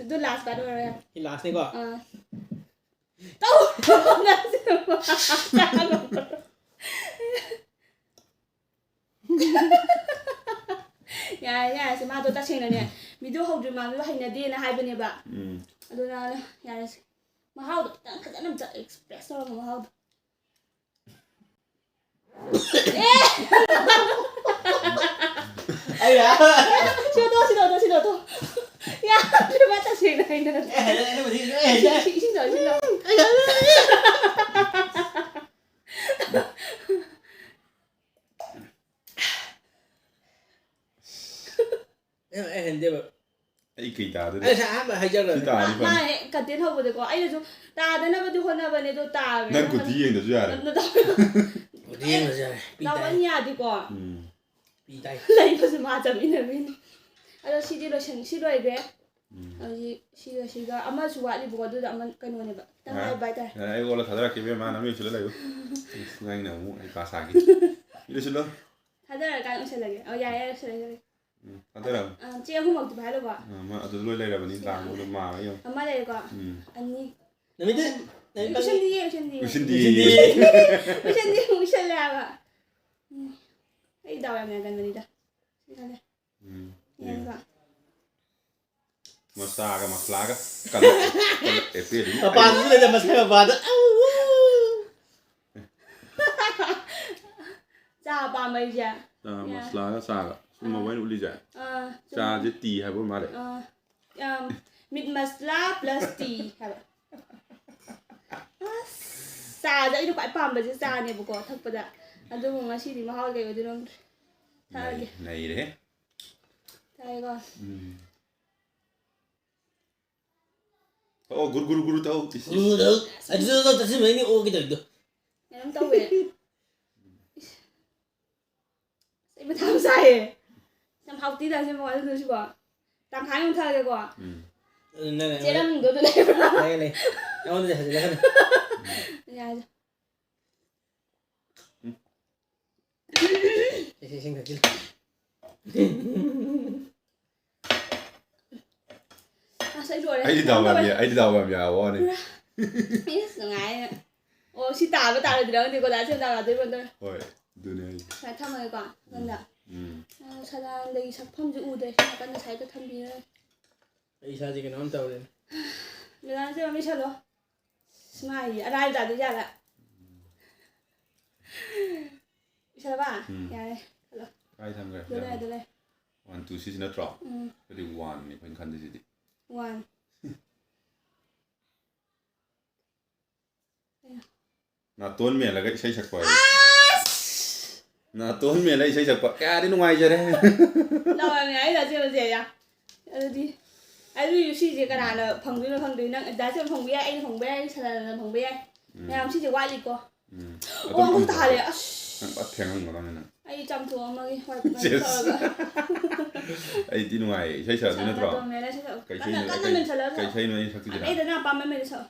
ꯑꯗꯨ last part ꯑꯣꯏꯔꯣ ꯌꯥꯔꯦ꯫ ꯁꯤ lastꯅꯤꯀꯣ? ꯑꯥ꯫ ꯇꯧ! ꯌꯥꯔꯦ, ꯌꯥꯔꯦꯁꯦ꯫ ꯃꯥꯗꯣ ꯇꯁꯦꯡꯅꯅꯦ, video ꯍꯧꯗ꯭ꯔꯤ ꯃꯃꯥꯡꯗꯣ ꯍꯩꯅꯗꯦꯅ ꯍꯥꯏꯕꯅꯦꯕ꯫ ꯎꯝ꯫ ꯑꯗꯨꯅ ꯌꯥꯔꯦꯁꯦ꯫ ꯃꯍꯥꯎꯗꯣ ꯈꯤꯇꯪ ꯐꯖꯅ ꯑꯝꯇ express ꯇꯧꯔꯝꯃꯣ, ꯃꯍꯥꯎꯗꯣ꯫ ꯑꯦ! ꯑꯩ ꯌꯥ-, ꯁꯤ ꯂꯧꯊꯣꯛ, ꯁꯤ ꯂꯧꯊꯣꯛ, ꯁꯤ ꯂꯧꯊꯣꯛ꯫ ꯌꯥꯗ꯭ꯔꯦ, ꯃꯥ ꯇꯁꯦꯡꯅ ꯍꯩꯅꯗꯦ꯫ ꯑꯩ ꯍꯩꯅꯗꯦ, ꯑꯩ ꯍꯩꯅꯗꯦ꯫ ꯏꯁꯤꯡ, ꯏꯁꯤꯡ ꯇꯧꯔ, ꯏꯁꯤꯡ ꯇꯧꯔ꯫ ꯑꯩ ꯍꯩꯅꯗꯦ꯫ ꯑꯩ, ꯑꯩ ꯍꯩꯅꯗꯦꯕ꯫ ꯑꯩ ꯀꯩ ꯇꯥꯗꯣꯏꯅꯣ? ꯑꯩ ꯉꯁꯥꯏ ꯑꯍꯥꯟꯕ ꯍꯥꯏꯖꯈ꯭ꯔꯕꯅꯦ꯫ ꯁꯤ ꯇꯥꯔꯗꯤ ꯃꯥ, ꯐꯅꯤ꯫ ꯃꯥ ꯍꯦꯛ content ꯍꯧꯕꯗꯀꯣ, ꯑꯩꯅꯁꯨ ꯇꯥꯗꯅꯕꯗꯤ ꯍꯣꯠꯅꯕꯅꯦ, ꯑꯗꯣ ꯇꯥꯈ꯭ꯔꯦ꯫ ꯅꯪ ꯀꯨꯊꯤ ꯌꯦꯡꯗ꯭ꯁꯨ ꯌꯥꯔꯦ꯫ ꯅ-, ꯅ-, ꯀꯨꯊꯤ ꯌꯦꯡꯗ꯭ꯔꯁꯨ ꯌꯥꯔꯦ꯫ ꯄꯤ ꯇꯥꯏ꯫ ꯅꯥꯎꯕꯅ ꯌꯥꯗꯦꯀꯣ꯫ ꯎꯝ꯫ ꯄꯤ ꯇꯥꯏ꯫ ꯂꯩꯕꯁꯨ ꯃꯥ ꯆꯠꯃꯤꯟꯅꯕꯤꯅꯤ꯫ ꯑꯗꯣ ꯁꯤꯗꯤ ꯂꯣꯏꯁꯟ-, ꯁꯤ ꯂꯣꯏꯈ꯭ꯔꯦ꯫ ꯎꯝ꯫ ꯍꯧꯖꯤꯛ ꯁꯤꯒ ꯁꯤꯒ ꯑꯃꯁꯨ ꯋꯥꯠꯂꯤꯕꯀꯣ, ꯑꯗꯨꯗ ꯑꯃ ꯀꯩꯅꯣꯅꯦꯕ, ꯈꯤꯇꯪ ꯌꯥꯔꯦ꯫ ꯍꯥꯏꯕ ꯍꯥꯏꯇꯥꯔꯦ꯫ ꯌꯥꯔꯦ, ꯑꯩ ꯑꯣꯜꯂ ꯊꯥꯗꯔꯛꯀꯦ, ꯏꯕꯦꯝꯃ, ꯅꯪ ꯃꯤ ꯎꯁꯤꯜꯂ ꯂꯩꯌꯨ꯫ ꯏꯁ, ꯅꯪꯅ ꯑꯃꯨꯛ ꯑꯩ ꯄꯥ ꯁꯥꯈꯤ꯫ ꯏꯜꯂꯨ ꯁꯤꯜꯂꯣ꯫ ꯊꯥꯗꯔꯀꯥꯟꯗ ꯎꯁꯜꯂꯒꯦ꯫ ꯑꯣ, ꯌꯥꯔꯦ, ꯌꯥꯔꯦ, ꯎꯁꯜꯂꯒꯦ, ꯎꯁꯜꯂꯒꯦ꯫ ꯎꯝ, ꯊꯥꯗꯔꯛꯑꯣ꯫ ꯑ, ꯆꯦ ꯑꯍꯨꯝꯃꯛꯇꯤ ꯄꯥꯏꯍꯜꯂꯨꯀꯣ꯫ ꯑ, ꯃꯥ ꯑꯗꯨ ꯂꯣꯏ ꯂꯩꯔꯕꯅꯤ, ꯂꯥꯡꯕꯗꯣ ꯃꯥꯔꯣꯏ ꯌꯦꯡꯉꯨ꯫ ꯑꯃ ꯂꯩꯔꯦꯀꯣ꯫ ꯎꯝ꯫ ꯑꯅꯤ꯫ ꯅꯨꯃꯤꯠꯇꯨ, ꯅꯨꯃꯤꯠ ꯎꯁꯟꯗꯤꯌꯦ, ꯎꯁꯟꯗꯤꯌꯦ꯫ ꯎꯁꯟꯗꯤꯌꯦ꯫ ꯎꯁꯟꯗꯤꯌꯦ, ꯎꯁꯜꯂꯦ ꯍꯥꯏꯕ꯫ ꯎꯝ꯫ ꯑꯩ ꯗꯥꯎ ꯌꯥꯝ ꯌꯥꯒꯟꯕꯅꯤꯗ꯫ ꯁꯤ ꯈꯜꯂꯦ꯫ ꯎꯝ꯫ ꯌꯦꯡꯉꯒ꯫ ꯃꯁꯥꯒ ꯃꯁꯂꯥꯒ ꯀꯜꯂꯛꯑꯦ꯫ ꯀꯜꯂꯛꯑꯦ ꯄꯦꯜꯂꯤ꯫ ꯃꯄꯥꯟꯁꯨ ꯂꯩꯇꯦ, ꯃꯁꯥꯏ ꯃꯄꯥꯟꯗ꯫ ꯆꯥ ꯄꯥꯝꯕ ꯑꯩꯁꯦ꯫ ꯆꯥ ꯃꯁꯂꯥꯒ ꯆꯥꯒ ꯁꯨꯝꯕ ꯑꯩꯅ ꯎꯠꯂꯤꯁꯦ꯫ ꯑꯥ, ꯆꯨꯝꯃꯤ꯫ ꯆꯥꯁꯦ ꯇꯤ ꯍꯥꯏꯕ ꯑꯣꯏ ꯃꯥꯜꯂꯦ꯫ ꯑꯥ, ꯌꯥꯝ ꯃꯤꯠ ꯃꯁꯂꯥ ꯄ꯭ꯂꯁ ꯇꯤ ꯍꯥꯏꯕ꯫ ꯑꯁ, ꯆꯥꯁꯦ ꯑꯩꯅ ꯈ꯭ꯋꯥꯏ ꯄꯥꯝꯕꯁꯦ ꯆꯥꯅꯦꯕꯀꯣ ꯊꯛꯄꯗ꯫ ꯑꯗꯨꯕꯨ ꯉꯁꯤꯗꯤ ꯃꯍꯥꯎ ꯀꯩ ꯑꯣꯏꯗꯣꯏꯅꯣ ꯈꯪꯗ꯭ꯔꯦ꯫ ꯊꯛꯑꯒꯦ꯫ ꯅꯩꯔꯦꯍꯦ꯫ ꯊꯛꯑꯒꯦꯀꯣ꯫ ꯎꯝ꯫ ꯑꯣ, ꯒꯨꯔꯨ ꯒꯨꯔꯨ ꯒꯨꯔꯨ ꯇꯧ꯫ ꯎꯗꯧ꯫ ꯑꯗꯨꯗ ꯆꯠꯁꯤꯟꯕꯩꯅꯤ ꯑꯣꯒꯦ ꯇꯧꯔꯤꯗꯣ꯫ ꯀꯩꯅꯣꯝ ꯇꯧꯋꯦ꯫ ꯑꯩ ꯃꯊꯥ ꯌꯥꯝ ꯁꯥꯏꯌꯦ꯫ ꯌꯥꯝ ꯍꯥꯎꯇꯤꯗ ꯁꯤ ꯃꯣꯏ ꯑꯗꯨꯁꯨꯀꯣ꯫ ꯇꯪꯈꯥꯏ ꯑꯃ ꯊꯛꯑꯒꯦꯀꯣ꯫ ꯎꯝ꯫ ꯑꯗꯨ ꯅꯪ ꯆꯦꯔꯪꯗꯣ ꯑꯗꯨ ꯂꯩꯕ꯭ꯔꯥ? ꯂꯩ ꯂꯩ꯫ ꯑꯩꯉꯣꯟꯗꯗꯤ ꯍꯖꯤꯜꯂꯛꯀꯅꯨ꯫ ꯌꯥꯔꯦ꯫ ꯁꯤ ꯏꯁꯤꯡ ꯊꯛꯆꯤꯜꯂꯨ꯫ ꯑꯁ ꯑꯩ ꯂꯣꯏꯔꯦ꯫ ꯑꯩꯗꯤ ꯗꯥꯎ ꯌꯥꯝ ꯌꯥ-, ꯑꯩꯗꯤ ꯗꯥꯎ ꯌꯥꯝ ꯌꯥꯕ ꯋꯥꯅꯤ꯫ ꯏꯁ ꯅꯨꯡꯉꯥꯏꯅꯦ꯫ ꯑꯣ ꯁꯤ ꯇꯥꯕ ꯇꯥꯔꯣꯏꯗ꯭ꯔꯥ ꯈꯪꯗꯦꯀꯣ ꯗꯥ ꯁꯦꯟ ꯇꯥꯔꯣꯏꯗ꯭ꯔꯥ ꯈꯪꯗꯦ꯫ ꯍꯣꯏ, ꯑꯗꯨꯅꯦ ꯑꯩ꯫ ꯁꯨꯃꯥꯏꯅ ꯊꯝꯃꯒꯦꯀꯣ ꯅꯪꯗ꯫ ꯎꯝ꯫ ꯑ, ꯁꯗꯥꯅꯟꯗꯒꯤ ꯁꯛꯐꯝꯁꯦ ꯎꯗ꯭ꯔꯦ ꯁꯤ ꯅꯥꯀꯟꯗ ꯁꯥꯏꯗ ꯊꯝꯕꯤꯔꯣ꯫ ꯑꯩ ꯏꯁꯥꯁꯦ ꯀꯩꯅꯣꯝ ꯇꯧꯔꯦꯅꯦ꯫ ꯃꯦꯗꯥꯝꯁꯦ ꯃꯃꯤꯠ ꯁꯜꯂꯣ꯫ ꯁꯨꯃꯥꯏ ꯑꯔꯥꯏꯕ ꯇꯥꯗꯣꯏ ꯖꯥꯠꯂ꯫ ꯏꯁꯜꯂꯕ? ꯎꯝ꯫ ꯌꯥꯔꯦ꯫ ꯆꯠꯂꯣ꯫ ꯀꯥꯏ ꯊꯝꯈ꯭ꯔꯦ? ꯑꯗꯨ ꯂꯩ ꯑꯗꯨ ꯂꯩ꯫ ꯋꯥꯟ ꯇꯨ ꯁꯤꯁꯤ ꯅꯠꯇ꯭ꯔꯣ? ꯎꯝ꯫ ꯑꯗꯨꯗꯤ ꯋꯥꯟꯅꯤ ꯑꯩꯈꯣꯏꯅ ꯈꯟꯗꯣꯏꯁꯤꯗꯤ꯫ ꯋꯥꯟ꯫ ꯅꯥꯇꯣꯟ ꯃꯦꯜꯂꯒ ꯏꯁꯩ ꯁꯛꯄ ꯍꯥꯏ꯫ ꯅꯥꯇꯣꯟ ꯃꯦꯜꯂꯒ ꯏꯁꯩ ꯁꯛꯄ ꯀꯌꯥꯗꯤ ꯅꯨꯡꯉꯥꯏꯖꯔꯦ꯫ ꯂꯥꯎꯔꯝꯃꯦ ꯑꯩ ꯗꯥ ꯆꯦꯕꯁꯦ ꯌꯥ꯫ ꯑꯗꯨꯗꯤ ꯑꯗꯨ ꯁꯤꯁꯦ ꯀꯅꯥꯅ ꯐꯪꯗꯣꯏꯅꯣ ꯈꯪꯗꯣꯏ ꯅꯪ ꯗꯥ ꯆꯦꯕ ꯐꯪꯕ ꯌꯥꯏ ꯑꯩꯅ ꯐꯪꯕ ꯌꯥꯏ ꯁꯗꯥꯅꯟꯗꯅ ꯐꯪꯕ ꯌꯥꯏ꯫ ꯎꯝ꯫ ꯃꯌꯥꯝ ꯁꯤꯁꯦ ꯋꯥꯠꯂꯤꯀꯣ꯫ ꯎꯝ꯫ ꯑꯣ ꯑꯃꯨꯛ ꯇꯥꯔꯦ ꯅꯪ ꯑꯁ꯫ ꯄꯨꯔꯥ ꯊꯦꯡꯉꯝꯒꯗꯕꯅꯤ ꯅꯪ꯫ ꯑꯩ ꯆꯥꯝꯊꯣꯛꯑꯝꯃꯒꯦ ꯍꯣꯏ Yes. ꯇꯧꯔꯒ꯫ ꯑꯩꯗꯤ ꯅꯨꯡꯉꯥꯏꯌꯦ ꯏꯁꯩ ꯁꯛꯑꯗꯤ ꯅꯠꯇ꯭ꯔꯣ? ꯅꯥꯇꯣꯟ ꯃꯦꯜꯂ ꯏꯁꯩ ꯁꯛꯑꯣ꯫ ꯀꯩ ꯀꯟꯅ ꯏꯁꯩꯅꯣ? ꯀꯟꯅ ꯀꯩ, ꯃꯦꯟꯁꯜꯂꯒ ꯀꯩ ꯁꯛꯑꯣ꯫ ꯏꯁꯩꯅꯣ ꯑꯩꯅ ꯁꯛꯇꯣꯏꯁꯤꯅ? ꯑꯩꯗ ꯅꯪ ꯑꯄꯥꯝꯕ ꯑꯃ ꯁꯛꯑꯣ꯫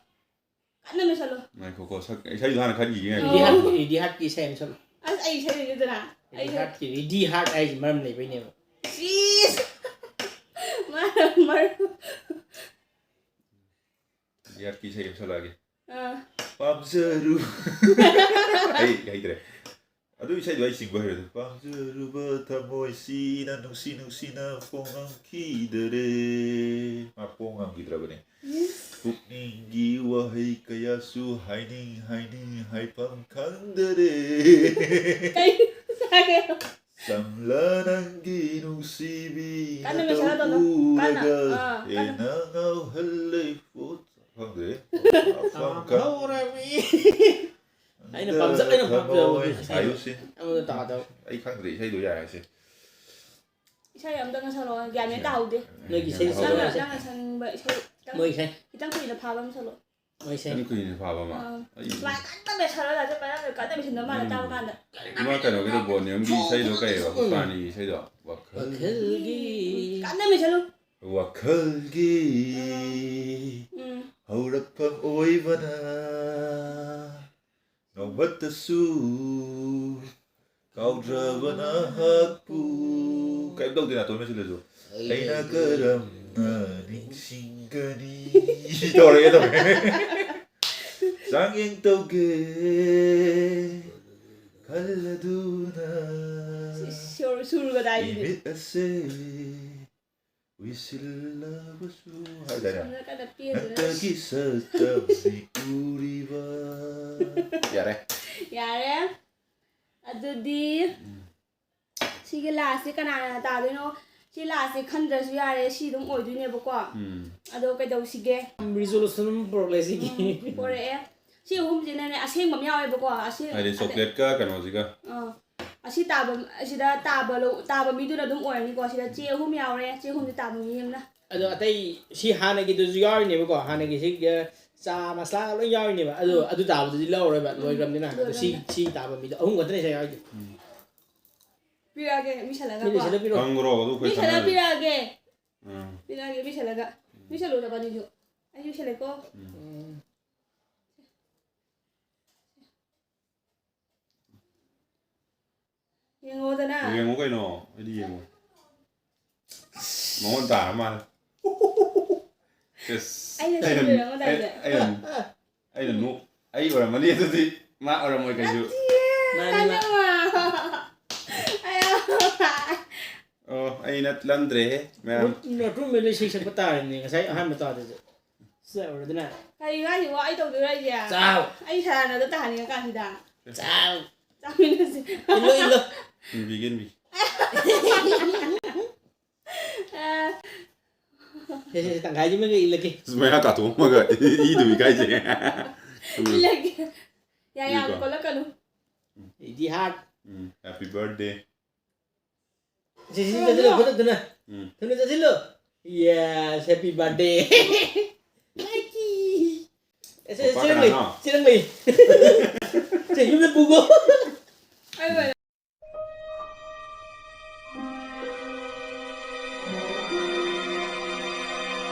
ꯀꯟꯅ ꯃꯦꯟꯁꯜꯂꯣ꯫ ꯉꯥꯏꯈꯣꯀꯣ ꯁꯛ ꯏꯁꯩꯗꯣ ꯍꯥꯟꯅ ꯈꯔ ꯌꯦꯡꯉꯦ꯫ ꯔꯤꯗꯤ ꯍꯥꯔꯠ, ꯔꯤꯗꯤ ꯍꯥꯔꯠꯀꯤ ꯏꯁꯩ ꯑꯃ ꯁꯛꯂꯛꯑꯣ꯫ ꯑꯁ ꯑꯩ ꯏꯁꯩ ꯂꯩꯖꯗꯅ꯫ ꯔꯤꯗꯤ ꯍꯥꯔꯠꯀꯤ, ꯔꯤꯗꯤ ꯍꯥꯔꯠ ꯍꯥꯏꯁꯤ ꯃꯔꯝ ꯂꯩꯕꯩꯅꯦꯕ꯫ ꯁꯤꯁ꯫ ꯃꯔꯝ ꯃꯔꯝ꯫ ꯌꯥꯠꯀꯤ ꯏꯁꯩ ꯑꯃ ꯁꯛꯂꯛꯑꯒꯦ꯫ ꯑꯥ꯫ ꯄꯥꯞꯖꯔꯨ꯫ ꯑꯩ ꯍꯩꯇ꯭ꯔꯦ꯫ ꯑꯗꯨ ꯏꯁꯩꯗꯣ ꯑꯩ ꯆꯤꯡꯕ ꯍꯩꯔꯣꯏꯗ꯫ ꯄꯥꯝꯖꯔꯨꯕ ꯊꯃꯣꯏꯁꯤꯅ ꯅꯨꯡꯁꯤ ꯅꯨꯡꯁꯤꯅ ꯐꯣꯡꯉꯝꯈꯤꯗꯔꯦ꯫ ꯃꯥ ꯐꯣꯡꯉꯝꯈꯤꯗ꯭ꯔꯕꯅꯦ꯫ ꯄꯨꯛꯅꯤꯡꯒꯤ ꯋꯥꯍꯩ ꯀꯌꯥꯁꯨ ꯍꯥꯏꯅꯤꯡ ꯍꯥꯏꯅꯤꯡ ꯍꯥꯏꯐꯝ ꯈꯪꯗꯔꯦ꯫ ꯀꯩ ꯁꯥꯒꯦ? ꯆꯝꯂ ꯅꯪꯒꯤ ꯅꯨꯡꯁꯤꯕꯤ ꯀꯟꯅ ꯃꯦꯁꯦꯖ ꯇꯧꯅꯨ꯫ ꯀꯟꯅ, ꯎꯔꯒ ꯑꯥ, ꯀꯟꯅ꯫ ꯍꯦꯟꯅ ꯉꯥꯎꯍꯜꯂꯦ꯫ ꯄꯣꯠ ꯈꯪꯗ꯭ꯔꯦ꯫ ꯍꯧꯔꯃꯤ꯫ ꯑꯩꯅ ꯄꯥꯝꯖ-, ꯑꯩꯅ ꯄꯥꯝꯖꯕ ꯊꯃꯣꯏ ꯍꯥꯏꯌꯨꯁꯦ꯫ ꯑꯃꯗ ꯇꯥꯗꯕ꯫ ꯑꯩ ꯈꯪꯗ꯭ꯔꯦ ꯏꯁꯩꯗꯣ ꯌꯥꯔꯦꯁꯦ꯫ ꯏꯁꯩ ꯑꯝꯇ ꯉꯁꯜꯂꯣ, ꯒ꯭ꯌꯥꯟ ꯃꯦꯟ ꯇꯥꯍꯧꯗꯦ꯫ ꯅꯣꯏꯒꯤ ꯏꯁꯩ ꯅꯪꯅ, ꯁꯛꯑꯣ꯫ ꯅꯪꯅ ꯁꯛꯅꯤꯡꯕ ꯏꯁꯩ ꯈꯤꯇꯪ, ꯃꯣꯏ ꯏꯁꯩ꯫ ꯈꯤꯇꯪ ꯀꯨꯏꯅ ꯐꯥꯕ ꯑꯃ ꯁꯛꯂꯣ꯫ ꯃꯣꯏ ꯏꯁꯩ꯫ ꯈꯤꯇꯪ ꯀꯨꯏꯅ ꯐꯥꯕ ꯑꯃ꯫ ꯑꯥ. ꯑꯩ ꯂꯥꯏ ꯀꯟꯅ ꯃꯦꯠꯁꯜꯂꯣ, ꯂꯥꯏꯁꯦ ꯀꯟꯅ, ꯀꯟꯅ ꯃꯦꯠꯁꯤꯟꯕ ꯃꯥꯜꯂꯦ, ꯎꯝ꯫ ꯇꯥꯕ ꯀꯥꯟꯗ꯫ ꯏꯃꯥ ꯀꯩꯅꯣꯒꯤꯗꯣ ꯕꯣꯅꯤꯌꯝꯒꯤ ꯏꯁꯩꯗꯣ ꯀꯩꯕ? ꯄꯥꯅꯤꯒꯤ ꯏꯁꯩꯗꯣ꯫ ꯋꯥꯈꯜ꯫ ꯋꯥꯈꯜꯒꯤ꯫ ꯀꯟꯅ ꯃꯦꯠꯁꯜꯂꯨ꯫ ꯋꯥꯈꯜꯒꯤ ꯎꯝ꯫ ꯍꯧꯔꯛꯐꯝ ꯑꯣꯏꯕꯅ ꯅꯣꯡꯃꯇꯁꯨ ꯀꯥꯎꯗ꯭ꯔꯕ ꯅꯍꯥꯛꯄꯨ꯫ ꯀꯩꯝ ꯇꯧꯗꯦ, ꯅꯥꯇꯣꯟ ꯃꯦꯠꯁꯤꯜꯂꯁꯨ꯫ ꯑꯩꯅ ꯀꯔꯝꯅ ꯅꯤꯡꯁꯤꯡꯒꯅꯤ? ꯇꯧꯔꯒꯦ ꯇꯧꯔꯦ꯫ ꯆꯥꯡꯌꯦꯡ ꯇꯧꯒꯦ ꯈꯜꯂꯗꯨꯅ ꯁꯨꯔ-, ꯁꯨꯔꯒ ꯇꯥꯏꯁꯤꯗꯤ꯫ ꯏꯃꯤꯠ ꯑꯁꯦ ꯎꯏꯁꯤꯜꯂꯕꯁꯨ ꯍꯥꯏꯗꯥꯏꯅꯦ? ꯁꯣꯝꯗ ꯀꯟꯅ ꯄꯦꯟꯗꯅ꯫ ꯅꯪꯇꯒꯤ ꯁꯛꯇꯝꯅꯤ ꯎꯔꯤꯕ꯫ ꯌꯥꯔꯦ꯫ ꯌꯥꯔꯦ꯫ ꯑꯗꯨꯗꯤ ꯁꯤꯒꯤ ꯂꯥꯁꯁꯦ ꯀꯅꯥꯅ ꯇꯥꯗꯣꯏꯅꯣ? ꯁꯤ ꯂꯥꯁꯁꯦ ꯈꯟꯗ꯭ꯔꯁꯨ ꯌꯥꯔꯦ, ꯁꯤ ꯑꯗꯨꯝ ꯑꯣꯏꯗꯣꯏꯅꯦꯕꯀꯣ꯫ ꯎꯝ꯫ ꯑꯗꯣ ꯀꯩꯗꯧꯁꯤꯒꯦ? Resolution ꯑꯃ ꯄꯨꯔꯛꯂꯦ ꯁꯤꯒꯤ꯫ ꯄꯣꯔꯛꯑꯦ꯫ ꯁꯤ ꯑꯍꯨꯝꯁꯤꯅꯅꯦ ꯑꯁꯦꯡꯕ ꯑꯃ ꯌꯥꯎꯋꯦꯕꯀꯣ꯫ ꯑꯁꯦꯡ-, ꯍꯥꯏꯗꯤ ꯆꯣꯀ꯭ꯂꯦꯠꯀ ꯀꯩꯅꯣꯁꯤꯒ꯫ ꯑꯥ꯫ ꯑꯁꯤ ꯇꯥꯕ, ꯑꯁꯤꯗ ꯇꯥꯕ ꯂꯧ-, ꯇꯥꯕ ꯃꯤꯗꯨꯅ ꯑꯗꯨꯝ ꯑꯣꯏꯔꯅꯤꯀꯣ꯫ ꯁꯤꯗ ꯆꯦ ꯑꯍꯨꯝ ꯌꯥꯎꯔꯦ꯫ ꯆꯦ ꯑꯍꯨꯝꯁꯦ ꯇꯥꯕ ꯃꯤ ꯑꯃꯅ꯫ ꯑꯗꯣ ꯑꯇꯩ ꯁꯤ ꯍꯥꯟꯅꯒꯤꯗꯨꯁꯨ ꯌꯥꯎꯔꯤꯅꯦꯕꯀꯣ, ꯍꯥꯟꯅꯒꯤ ꯁꯤꯒ ꯆꯥ ꯃꯁꯂꯥꯒ ꯂꯣꯏ ꯌꯥꯎꯔꯤꯅꯦꯕ꯫ ꯑꯗꯣ ꯑꯗꯨ ꯇꯥꯕꯗꯨꯗꯤ ꯂꯧꯔꯣꯏꯕ, ꯂꯣꯏꯈ꯭ꯔꯕꯅꯤꯅ꯫ ꯑꯗꯣ ꯁꯤ, ꯁꯤ ꯇꯥꯕ ꯃꯤꯗꯣ ꯑꯍꯨꯝ ꯈꯛꯇꯅꯦ ꯁꯤ ꯌꯥꯎꯔꯤꯁꯦ꯫ ꯄꯤꯔꯛꯑꯒꯦ, ꯃꯤꯁꯜꯂꯒ ꯃꯤꯅ ꯀꯣ꯫ ꯁꯤꯗ ꯄꯤꯔꯣ꯫ ꯈꯪꯈ꯭ꯔꯣ ꯑꯗꯨ ꯑꯩꯈꯣꯏ ꯃꯤꯁꯜꯂꯒ ꯈꯪꯅꯔꯦ꯫ ꯄꯤꯔꯛꯑꯒꯦ꯫ ꯎꯝ꯫ ꯄꯤꯔꯛꯑꯒꯦ, ꯃꯤꯁꯜꯂꯒ꯫ ꯃꯤꯁꯜꯂꯨ ꯅꯕꯥꯅꯤꯁꯨ꯫ ꯑꯩꯁꯨ ꯁꯦꯜꯂꯦꯀꯣ꯫ ꯎꯝ꯫ ꯌꯦꯡꯉꯣꯗꯅ꯫ ꯌꯦꯡꯉꯣ ꯀꯩꯅꯣ, ꯑꯩꯗꯤ ꯌꯦꯡꯉꯣ꯫ ꯃꯉꯣꯟ ꯇꯥꯔ ꯃꯥꯜꯂꯦ꯫ ꯑꯁ, ꯑꯩꯅ ꯑꯩꯅ, ꯁꯤꯟꯗꯣꯏꯔꯣ ꯃꯉꯣꯟꯗ ꯑꯩ-, ꯑꯩꯁꯦ? ꯑꯩꯅ, ꯑꯩꯅ ꯅꯣꯛ-, ꯑꯩ ꯑꯣꯏꯔꯝꯃꯅꯤ ꯑꯗꯨꯗꯤ꯫ ꯃꯥ ꯑꯣꯏꯔꯝꯃꯣꯏ ꯀꯩꯁꯨ꯫ ꯃꯥꯅꯤ, ꯃꯥ-, ꯑꯌꯥ꯫ ꯑꯣ, ꯑꯩ ꯅꯠꯂꯝꯗ꯭ꯔꯦꯍꯦ ꯃꯌꯥꯝ꯫ ꯅꯣꯇꯨꯝꯕ ꯂꯣꯏ ꯁꯦꯛ ꯁꯛꯄ ꯇꯥꯔꯤꯅꯦ ꯉꯁꯥꯏ ꯑꯍꯥꯟꯕ ꯇꯥꯗꯁꯨ꯫ ꯆꯥꯎꯔꯗꯅ꯫ ꯀꯔꯤ ꯍꯥꯏꯁꯤꯕꯣ? ꯑꯩ ꯇꯧꯗꯣꯏꯔꯣ ꯑꯩꯁꯦ? ꯆꯥꯎ꯫ ꯑꯩ ꯁꯔꯥꯅꯗ ꯇꯥꯍꯟꯅꯤꯡꯉ ꯀꯥꯟꯁꯤꯗ꯫ ꯆꯥꯎ꯫ ꯆꯥꯃꯤꯟꯅꯁꯤ꯫ ꯏꯜꯂꯣ, ꯏꯜꯂꯣ꯫ ꯏꯟꯕꯤꯒꯦ, ꯏꯟꯕꯤꯒꯦ꯫ ꯑ, ꯁꯦ, ꯁꯦ, ꯁꯦ, ꯇꯪꯈꯥꯏꯁꯤꯃꯒ ꯏꯜꯂꯒꯦ꯫ ꯑꯁ, ꯃꯌꯥ ꯀꯥꯊꯣꯛꯑꯝꯃꯒ ꯏꯗꯨꯕꯤ ꯀꯥꯏꯁꯦ꯫ ꯏꯜꯂꯒꯦ꯫ ꯌꯥ, ꯌꯥꯝ ꯏꯜꯂꯤꯀꯣ? ꯀꯣꯜꯂꯛꯀꯅꯨ꯫ ꯑꯩꯗꯤ ꯍꯥꯔꯠ꯫ ꯎꯝ, happy birthday꯫ ꯁꯤ, ꯁꯤ, ꯆꯠꯁꯤꯜꯂꯣ, ꯈꯨꯗꯛꯇꯨꯅ꯫ ꯎꯝ꯫ ꯊꯨꯅ ꯆꯠꯁꯤꯜꯂꯣ꯫ Yes, happy birthday꯫ ꯑꯦ, ꯁꯦ, ꯄꯄꯥ ꯆꯦꯔꯪ ꯂꯩ, ꯀꯅꯥꯅꯣ? ꯆꯦꯔꯪ ꯂꯩ꯫ ꯁꯦ, ꯌꯨꯝꯗ ꯄꯨꯒꯣ꯫ ꯑꯩ ꯑꯣꯏꯅ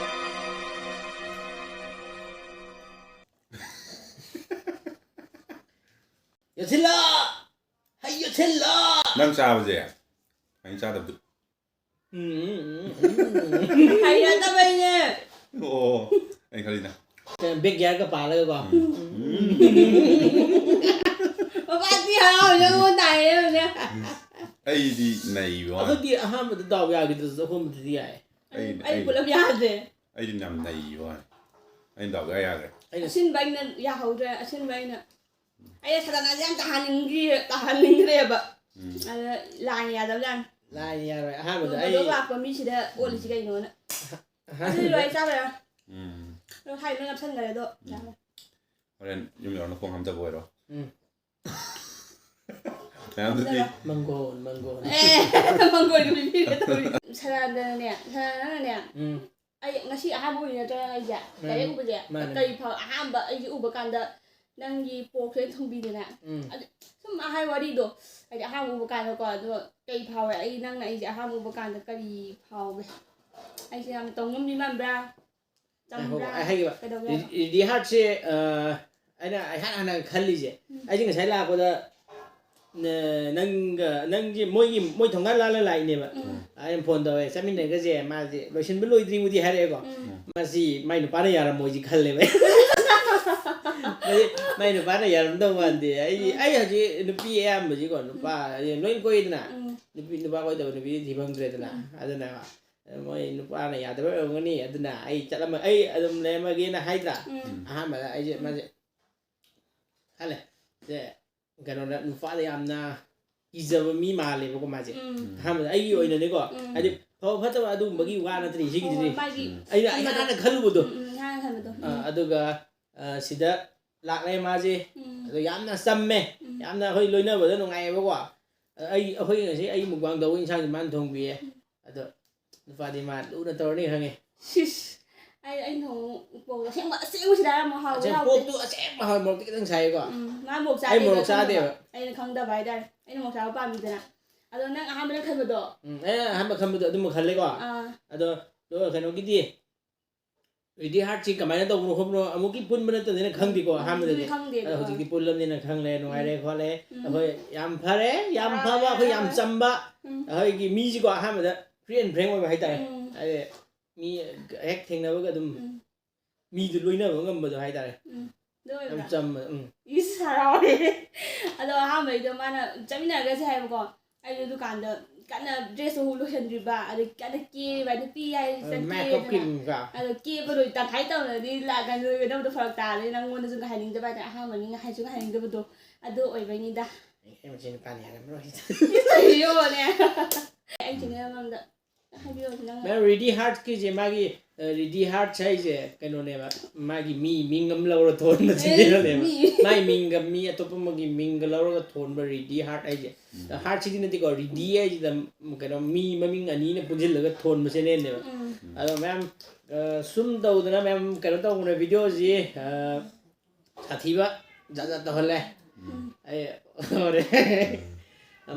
ꯌꯣꯠꯁꯤꯜꯂꯣ! ꯍꯩ ꯌꯣꯠꯁꯤꯜꯂꯣ! ꯅꯪ ꯆꯥꯕꯁꯦ ꯑꯩꯅ ꯆꯥꯗꯕꯗꯨ꯫ ꯎꯝ, ꯎꯝ, ꯎꯝ, ꯎꯝ꯫ ꯍꯩꯅꯗꯕꯩꯅꯦ꯫ ꯑꯣ, ꯑꯩ ꯈꯜꯂꯤꯅ꯫ ꯕꯦꯛ ꯒꯤꯌꯥꯔꯒ ꯄꯥꯜꯂꯒꯀꯣ꯫ ꯃꯄꯥꯗꯤ ꯍꯔꯥꯎ ꯅꯉꯣꯟ ꯇꯥꯏꯌꯦ ꯍꯧꯖꯤꯛ꯫ ꯑꯩꯗꯤ ꯅꯩꯕ ꯋꯥꯅꯤ꯫ ꯑꯩꯈꯣꯏꯗꯤ ꯑꯍꯥꯟꯕꯗ ꯗꯥꯎ ꯌꯥꯈꯤꯗ꯭ꯔꯁꯨ ꯑꯍꯨꯝꯗꯨꯗꯤ ꯌꯥꯏ꯫ ꯑꯩ- ꯑꯩ ꯑꯩ- ꯄꯨꯂꯞ ꯌꯥꯗꯦ꯫ ꯑꯩꯗꯤ ꯌꯥꯝ ꯅꯩꯕ ꯋꯥꯅꯤ꯫ ꯑꯩꯅ ꯗꯥꯎ ꯏꯌꯥ ꯌꯥꯈ꯭ꯔꯦ꯫ ꯑꯩꯅ ꯑꯁꯤꯟꯕ ꯑꯩꯅ ꯌꯥꯍꯧꯗ꯭ꯔꯦ꯫ ꯑꯁꯤꯟꯕ ꯑꯩꯅ ꯑꯩꯅ ꯁꯗꯥꯅꯥꯁꯦ ꯌꯥꯝ ꯇꯥꯍꯟꯅꯤꯡꯗ꯭ꯔꯤ ꯇꯥꯍꯟꯅꯤꯡꯗ꯭ꯔꯦꯕ꯫ ꯎꯝ꯫ ꯑꯗ ꯂꯥꯏꯅ ꯌꯥꯗꯕꯖꯥꯠꯅꯤ꯫ ꯂꯥꯏꯅ ꯌꯥꯔꯣꯏ꯫ ꯑꯍꯥꯟꯕꯗ ꯅꯣꯡ ꯑꯩ ꯐꯥꯗꯣꯛ ꯂꯥꯛꯄ ꯃꯤꯁꯤꯗ ꯑꯣꯠꯂꯤꯁꯤ ꯀꯩꯅꯣꯅ꯫ ꯑꯗꯨꯗꯤ ꯑꯍꯥꯟꯕꯗ ꯂꯣꯏ ꯆꯥꯕ ꯌꯥ꯫ ꯎꯝ꯫ ꯂꯣꯏ ꯍꯥꯏ ꯂꯣꯏ ꯅꯞꯁꯟꯈ꯭ꯔꯦ ꯑꯗꯣ꯫ ꯌꯥꯔꯦ꯫ ꯍꯣꯔꯦꯟ ꯌꯨꯝ ꯌꯧꯔ ꯅꯈꯣꯡ ꯍꯥꯝꯗꯕ ꯑꯣꯏꯔꯣ꯫ ꯎꯝ꯫ ꯃꯌꯥꯝꯗꯨꯗꯤ ꯃꯪꯒꯣꯟ, ꯃꯪꯒꯣꯟ꯫ ꯑꯦ ꯃꯪꯒꯣꯏꯒ ꯄꯤꯕꯤꯔꯦ ꯇꯧꯔꯤ꯫ ꯁꯔꯥꯟꯗꯅꯅꯦ ꯁꯔꯥꯟꯗꯅꯅꯦ꯫ ꯎꯝ꯫ ꯑꯩ ꯉꯁꯤ ꯑꯍꯥꯟꯕ ꯑꯣꯏꯔꯤ ꯅꯠꯇ꯭ꯔꯥ ꯑꯩꯁꯦ ꯃꯥꯅꯤ꯫ ꯗꯥꯏꯔꯦꯛ ꯎꯕꯁꯦ꯫ ꯃꯥꯅꯤ꯫ ꯀꯔꯤ ꯐꯥꯎ ꯑꯍꯥꯟꯕ ꯑꯩꯁꯦ ꯎꯕ ꯀꯥꯟꯗ ꯅꯪꯒꯤ ꯄꯣꯛꯁꯦ ꯊꯣꯡꯕꯤꯗꯅ꯫ ꯎꯝ꯫ ꯑꯗꯨ ꯁꯨꯝ ꯑꯍꯥꯏ ꯋꯥꯔꯤꯗꯣ ꯍꯥꯏꯗꯤ ꯑꯍꯥꯟꯕ ꯎꯕ ꯀꯥꯟꯗꯀꯣ ꯑꯗꯣ ꯀꯩ ꯐꯥꯎꯋꯦ ꯑꯩ ꯅꯪꯅ ꯑꯩꯁꯦ ꯑꯍꯥꯟꯕ ꯎꯕ ꯀꯥꯟꯗ ꯀꯔꯤ ꯐꯥꯎꯒꯦ? ꯑꯩꯁꯦ ꯌꯥꯝ ꯇꯧꯉꯝꯕꯤ ꯃꯥꯟꯕ꯭ꯔꯥ? ꯆꯝꯕ꯭ꯔꯥ? ꯑꯩ ꯍꯥꯏꯒꯦꯕ꯫ ꯀꯩꯗꯧꯒꯦ ꯔꯤ- ꯍꯥꯏꯕ? ꯔꯤꯗꯤ ꯍꯥꯔꯠꯁꯦ ꯑ, ꯑꯩꯅ ꯑꯩꯍꯥꯟ ꯍꯥꯟꯅ ꯈꯜꯂꯤꯁꯦ ꯎꯝ꯫ ꯑꯩꯁꯦ ꯉꯁꯥꯏ ꯂꯥꯛꯄꯗ ꯅ- ꯅꯪꯒ ꯅꯪꯁꯦ ꯃꯣꯏꯒꯤ ꯃꯣꯏ ꯊꯣꯡꯒꯥꯟ ꯂꯥꯜꯂ ꯂꯥꯛꯏꯅꯦꯕ꯫ ꯎꯝ꯫ ꯑꯩꯅ ꯐꯣꯟ ꯇꯧꯋꯦ ꯆꯠꯃꯤꯟꯅꯒꯁꯦ ꯃꯥꯁꯦ ꯂꯣꯏꯁꯤꯟꯕ ꯂꯣꯏꯗ꯭ꯔꯤꯕꯨꯗꯤ ꯍꯥꯏꯔꯛꯑꯦꯀꯣ꯫ ꯎꯝ꯫ ꯃꯥꯁꯤ ꯃꯥꯏ ꯅꯨꯄꯥꯅ ꯌꯥꯔꯝꯃꯣꯏꯁꯤ ꯈꯜꯂꯦꯕ꯫ ꯃꯥꯏ ꯅꯨꯄꯥꯅ ꯌꯥꯔꯝꯗꯧ ꯃꯥꯟꯗꯦ꯫ ꯑꯩ ꯑꯩ ꯍꯧꯖꯤꯛ ꯅꯨꯄꯤ ꯑꯌꯥꯝꯕꯁꯤꯀꯣ, ꯅꯨꯄꯥ ꯂꯣꯏ ꯀꯣꯏꯗꯅ꯫ ꯎꯝ꯫ ꯅꯨꯄꯤ ꯅꯨꯄꯥ ꯀꯣꯏꯗꯕ ꯅꯨꯄꯤꯗꯤ ꯊꯤ ꯐꯪꯗ꯭ꯔꯦꯗꯅ꯫ ꯎꯝ꯫ ꯑꯗꯨꯅ ꯃꯣꯏ ꯅꯨꯄꯥꯅ ꯌꯥꯗꯕ ꯑꯣꯏꯔꯝꯒꯅꯤ꯫ ꯑꯗꯨꯅ ꯑꯩ ꯆꯠꯂꯝꯃ ꯑꯩ ꯑꯗꯨꯝ ꯂꯩꯔꯝꯃꯒꯦꯅ ꯍꯥꯏꯗ꯭ꯔꯥ? ꯎꯝ꯫ ꯑꯍꯥꯟꯕꯗ ꯑꯩꯁꯦ ꯎꯝ꯫ ꯃꯥꯁꯦ ꯈꯜꯂꯦ꯫ ꯁꯦ ꯀꯩꯅꯣꯗ ꯅꯨꯄꯥꯗ ꯌꯥꯝꯅ ꯀꯤꯖꯕ ꯃꯤ ꯃꯥꯜꯂꯦꯕꯀꯣ ꯃꯥꯁꯦ꯫ ꯎꯝ꯫ ꯑꯍꯥꯟꯕꯗ ꯑꯩꯒꯤ ꯎꯝ꯫ ꯑꯣꯏꯅꯗꯤꯀꯣ꯫ ꯎꯝ꯫ ꯍꯥꯏꯗꯤ ꯐꯕ ꯐꯠꯇꯕ ꯑꯗꯨꯒꯨꯝꯕꯒꯤ ꯋꯥ ꯅꯠꯇ꯭ꯔꯤ ꯁꯤꯒꯤꯗꯨꯗꯤ꯫ ꯍꯣꯏ, ꯃꯥꯒꯤ ꯑꯩꯅ ꯈꯟꯕꯗꯣ꯫ ꯏꯍꯥꯟ ꯍꯥꯟꯅ ꯈꯜꯂꯨꯕꯗꯣ꯫ ꯎꯝ, ꯎꯝ, ꯏꯍꯥꯟ ꯍꯥꯟꯅ ꯈꯟꯕꯗꯣ꯫ ꯑꯥ, ꯎꯝ꯫ ꯑꯗꯨꯒ ꯑꯥ, ꯁꯤꯗ ꯂꯥꯛꯂꯦ ꯃꯥꯁꯦ꯫ ꯎꯝ꯫ ꯑꯗꯣ ꯌꯥꯝꯅ ꯆꯝꯃꯦ꯫ ꯎꯝ꯫ ꯌꯥꯝꯅ ꯑꯩꯈꯣꯏ ꯂꯣꯏꯅꯕꯗ ꯅꯨꯡꯉꯥꯏꯌꯦꯕꯀꯣ꯫ ꯑꯩ ꯑꯩꯈꯣꯏ ꯉꯁꯤ ꯑꯩ ꯃꯨꯛꯕꯥꯡ ꯇꯧꯕ ꯏꯟꯁꯥꯡꯁꯦ ꯃꯥꯅ ꯊꯣꯡꯕꯤꯌꯦ꯫ ꯎꯝ꯫ ꯑꯗꯣ ꯅꯨꯄꯥꯗꯤ ꯃꯥ ꯂꯨꯅ ꯇꯧꯔꯅꯤ ꯈꯪꯉꯦ꯫ ꯁꯤꯁ꯫ ꯑꯩ ꯑꯩ ꯊꯣꯡꯕ ꯄꯣꯛꯇꯣ ꯑꯁꯦꯡꯕ ꯑꯁꯦꯡꯕꯁꯤꯗ ꯍꯥꯏꯔꯝꯃꯣ ꯍꯥꯎꯕ ꯑꯁꯦꯡ ꯍꯥꯎꯇꯦ꯫ ꯄꯣꯛꯇꯨ ꯑꯁꯦꯡꯕ ꯍꯥꯎꯋꯦ, ꯃꯣꯔꯣꯛꯇꯤ ꯈꯤꯇꯪ ꯁꯥꯏꯌꯦꯀꯣ꯫ ꯎꯝ꯫ ꯃꯥ ꯃꯣꯔꯣꯛ ꯑꯩ ꯆꯥꯗꯦꯕ ꯃꯣꯔꯣꯛ ꯈꯪꯗꯕ꯫ ꯆꯥꯗꯦꯕ꯫ ꯑꯩꯅ ꯈꯪꯗꯕ ꯍꯥꯏꯇꯥꯔꯦ꯫ ꯑꯩꯅ ꯃꯣꯔꯣꯛ ꯆꯥꯕ ꯄꯥꯝꯃꯤꯗꯅ꯫ ꯑꯗꯣ ꯅꯪ ꯑꯍꯥꯟꯕꯗ ꯈꯟꯕꯗꯣ꯫ ꯎꯝ, ꯑꯩ ꯑꯍꯥꯟꯕ ꯈꯟꯕꯗꯣ ꯑꯗꯨꯃ ꯈꯜꯂꯦꯀꯣ꯫ ꯑꯥ꯫ ꯑꯗꯣ ꯂꯣꯏꯔ ꯀꯩꯅꯣꯒꯤꯗꯤ ꯔꯦꯗꯤ ꯍꯥꯔꯠꯁꯤ ꯀꯃꯥꯏꯅ ꯇꯧꯕꯅꯣ ꯈꯣꯠꯄꯅꯣ ꯑꯃꯨꯛꯀꯤ ꯄꯨꯟꯕ ꯅꯠꯇꯕꯅꯤꯅ ꯈꯪꯗꯦꯀꯣ ꯎꯝ, ꯑꯍꯥꯟꯕꯗꯗꯤ꯫ ꯑꯗꯨꯗꯤ ꯈꯪꯗꯦ, ꯑꯗꯣ ꯑꯥ꯫ ꯍꯧꯖꯤꯛꯇꯤ ꯄꯨꯜꯂꯕꯅꯤꯅ ꯈꯪꯂꯦ, ꯅꯨꯡꯉꯥꯏꯔꯦ ꯎꯝ꯫ ꯈꯣꯠꯂꯦ꯫ ꯎꯝ꯫ ꯑꯩꯈꯣꯏ ꯌꯥꯝ ꯐꯔꯦ, ꯌꯥꯝ ꯍꯔꯥꯎꯔꯦ, ꯐꯕ, ꯑꯩꯈꯣꯏ ꯌꯥꯝ ꯍꯔꯥꯎꯔꯦ꯫ ꯆꯝꯕ, ꯎꯝ꯫ ꯑꯩꯈꯣꯏꯒꯤ ꯃꯤꯁꯤꯀꯣ ꯑꯍꯥꯟꯕꯗ free and frank ꯑꯣꯏꯕ ꯍꯥꯏꯇꯥꯔꯦ꯫ ꯎꯝ꯫ ꯍꯥꯏꯗꯤ ꯃꯤ ꯍꯦꯛ ꯊꯦꯡꯅꯕꯒ ꯑꯗꯨꯝ ꯎꯝ꯫ ꯃꯤꯗꯨ ꯂꯣꯏꯅꯕ ꯉꯝꯕꯗꯣ ꯍꯥꯏꯇꯥꯔꯦ꯫ ꯎꯝ꯫ ꯑꯗꯨ ꯌꯥꯝ ꯑꯣꯏꯕ꯭ꯔꯥ? ꯆꯝꯕ, ꯎꯝ꯫ ꯏꯁ, ꯍꯔꯥꯎꯔꯦ꯫ ꯑꯗꯣ ꯑꯍꯥꯟꯕꯩꯗꯣ ꯃꯥꯅ ꯆꯠꯃꯤꯟꯅꯔꯒꯁꯦ ꯍꯥꯏꯕꯀꯣ꯫ ꯑꯩꯗꯣ ꯗꯨꯀꯥꯟꯗ ꯀꯟꯅ dress ꯇꯨ ꯂꯣꯏꯁꯤꯟꯗ꯭ꯔꯤꯕ, ꯑꯗꯨ ꯀꯟꯅ ꯀꯦꯔꯤꯕ, ꯅꯨꯄꯤ ꯍꯥꯏꯁꯤꯅ ꯑ, makeup ꯀꯦꯔꯦꯗꯅ꯫ ꯀꯦꯔꯤꯕ꯫ ꯑꯗꯣ ꯀꯦꯕ ꯂꯣꯏ ꯇꯪꯈꯥꯏ ꯇꯧꯅꯗꯤ ꯂꯥꯛꯀꯅꯤ, ꯂꯣꯏꯒꯗꯕꯗꯣ ꯐꯔꯛ ꯇꯥꯔꯦ, ꯅꯪꯉꯣꯟꯗꯁꯨ ꯉꯥꯏꯍꯟꯅꯤꯡꯗꯕ ꯍꯥꯏꯇꯥꯔꯦ, ꯑꯍꯥꯟꯕꯅꯤ ꯉꯥꯏꯍꯟꯁꯨ ꯉꯥꯏꯍꯟꯅꯤꯡꯗꯕꯗꯣ, ꯑꯗꯨ ꯑꯣꯏꯕꯩꯅꯤꯗ꯫ ꯑꯦ, ꯃꯁꯤ ꯅꯨꯄꯥꯅ ꯌꯥꯔꯝꯃꯔꯣꯏ꯫ ꯏꯁ, ꯌꯣꯅꯦ꯫ ꯑꯩ channel ꯑꯃꯗ ꯍꯥꯏꯕꯤꯌꯣ, ꯅꯪ꯫ ꯃꯦꯝ, ꯔꯦꯗꯤ ꯍꯥꯔꯠꯀꯤꯁꯦ ꯃꯥꯒꯤ, ꯑ, ꯔꯦꯗꯤ ꯍꯥꯔꯠꯁ ꯍꯥꯏꯁꯦ ꯀꯩꯅꯣꯅꯦꯕ, ꯃꯥꯒꯤ ꯃꯤ ꯃꯤꯡ ꯑꯃ ꯂꯧꯔ ꯊꯣꯟꯕ ꯑꯦ, channelꯅꯦꯕ꯫ ꯃꯤ꯫ ꯃꯥꯏ ꯃꯤꯡꯒ ꯃꯤ ꯑꯇꯣꯞꯄ ꯑꯃꯒꯤ ꯃꯤꯡꯒ ꯂꯧꯔꯒ ꯊꯣꯟꯕ ꯔꯦꯗꯤ ꯍꯥꯔꯠ ꯍꯥꯏꯁꯦ꯫ ꯎꯝ꯫ ꯍꯥꯔꯠꯁꯤꯗꯤ ꯅꯠꯇꯦꯀꯣ, ꯔꯦꯗꯤ ꯍꯥꯏꯁꯤꯗ, ꯎꯝ, ꯀꯩꯅꯣ, ꯃꯤ ꯃꯃꯤꯡ ꯑꯅꯤꯅ ꯄꯨꯟꯁꯤꯜꯂꯒ ꯊꯣꯟꯕ channelꯅꯦꯕ꯫ ꯎꯝ꯫ ꯑꯗꯣ ꯃꯌꯥꯝ, ꯑ, ꯁꯨꯝ ꯇꯧꯗꯅ ꯃꯌꯥꯝ ꯀꯩꯅꯣ ꯇꯧꯕꯅꯦ, videoꯁꯤ, ꯑ, ꯁꯥꯊꯤꯕ ꯖꯥꯠ ꯖꯥꯠ ꯇꯧꯍꯜꯂꯦ꯫ ꯎꯝ꯫ ꯑꯩ ꯍꯣꯔꯦꯟ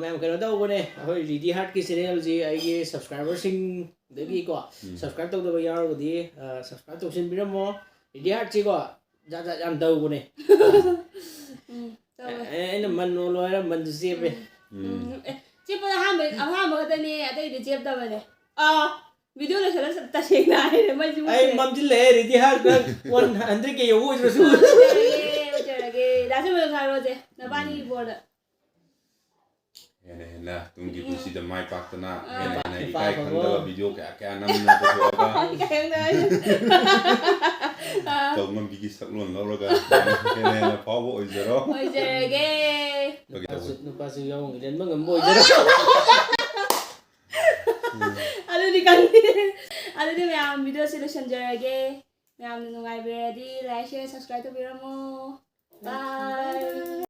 ꯃꯌꯥꯝ ꯀꯩꯅꯣ ꯇꯧꯕꯅꯦ, ꯑꯩꯈꯣꯏ ꯔꯦꯗꯤ ꯍꯥꯔꯠꯀꯤ channelꯁꯤ ꯑꯩꯒꯤ subscriberꯁꯤꯡꯗꯒꯤꯀꯣ, ꯎꯝ꯫ Subscribe ꯇꯧꯗꯕ ꯌꯥꯎꯔꯒꯗꯤ, ꯑ, subscribe ꯇꯧꯁꯤꯟꯕꯤꯔꯝꯃꯣ꯫ ꯔꯦꯗꯤ ꯍꯥꯔꯠꯁꯤꯀꯣ ꯖꯥꯠ ꯖꯥꯠ ꯌꯥꯝ ꯇꯧꯕꯅꯦ꯫ ꯎꯝ, ꯇꯧꯋꯦ꯫ ꯑꯦ, ꯑꯩꯅ ꯃꯟ ꯂꯣꯜꯂꯣ ꯍꯥꯏꯔ ꯃꯟꯁꯨ ꯆꯦꯞꯄꯦ꯫ ꯎꯝ꯫ ꯎꯝ꯫ ꯑꯦ, ꯆꯦꯞꯄꯗ ꯑꯍꯥꯟꯕ, ꯑꯍꯥꯟꯕ ꯈꯛꯇꯅꯦ, ꯑꯇꯩꯗꯤ ꯆꯦꯞꯇꯕꯅꯦ꯫ ꯑꯥ, video ꯂꯣꯏꯁꯜꯂ ꯇꯁꯦꯡꯅ ꯍꯥꯏꯔꯦ, ꯃꯩꯁꯨ ꯑꯩ ꯃꯨꯠꯈ꯭ꯔꯦ꯫ ꯃꯝꯁꯤꯜꯂꯛꯑꯦ, ꯔꯦꯗꯤ ꯍꯥꯔꯠ ꯅꯪ one hundred K ꯌꯧꯕ ꯑꯣꯏꯗ꯭ꯔꯁꯨ꯫ ꯃꯥꯟꯅꯔꯦ꯫ ꯂꯥꯁ ꯃꯦꯁꯦꯖ ꯍꯥꯏꯔꯣꯁꯦ, ꯅꯕꯥꯅꯤꯒꯤ ꯕꯣꯔꯗ꯫ ꯍꯦꯟꯅ ꯍꯦꯟꯅ ꯇꯨꯡꯒꯤ ꯄꯨꯟꯁꯤꯗ ꯃꯥꯏ ꯄꯥꯛꯇꯅ ꯑꯥ꯫ ꯍꯦꯟꯅ ꯍꯦꯟꯅ ꯅꯨꯄꯥ ꯏꯀꯥꯏ ꯐꯪꯉꯣ꯫ ꯈꯪꯗꯕ ꯚꯤꯗꯤꯑꯣ ꯀꯌꯥ ꯀꯌꯥ ꯅꯝꯗꯅ ꯄꯨꯊꯣꯛꯑꯒ ꯀꯩꯝꯇ ꯍꯥꯏꯗꯦ꯫ ꯑꯥ꯫ ꯇꯧ ꯉꯝꯕꯤꯒꯤ ꯁꯛꯂꯣꯟ ꯂꯧꯔꯒ ꯍꯦꯟꯅ ꯍꯦꯟꯅ ꯐꯥꯎꯕ ꯑꯣꯏꯖꯔꯣ꯫ ꯑꯣꯏꯖꯔꯒꯦ꯫ ꯐꯥꯒꯤ ꯇꯧꯕꯅꯤ꯫ ꯅꯨꯄꯥꯁꯨ ꯌꯥꯎꯍꯟꯈꯤꯗꯦ ꯃꯉꯝꯕ ꯑꯣꯏꯖꯔꯣ꯫ ꯑꯗꯨꯗꯤ ꯈꯪꯗꯦ꯫ ꯑꯗꯨꯗꯤ ꯃꯌꯥꯝ ꯚꯤꯗꯤꯑꯣꯁꯦ ꯂꯣꯏꯁꯤꯟꯖꯔꯒꯦ꯫ ꯃꯌꯥꯝꯅ ꯅꯨꯡꯉꯥꯏꯕꯤꯔꯗꯤ like, share, subscribe ꯇꯧꯕꯤꯔꯝꯃꯣ꯫ Bye꯫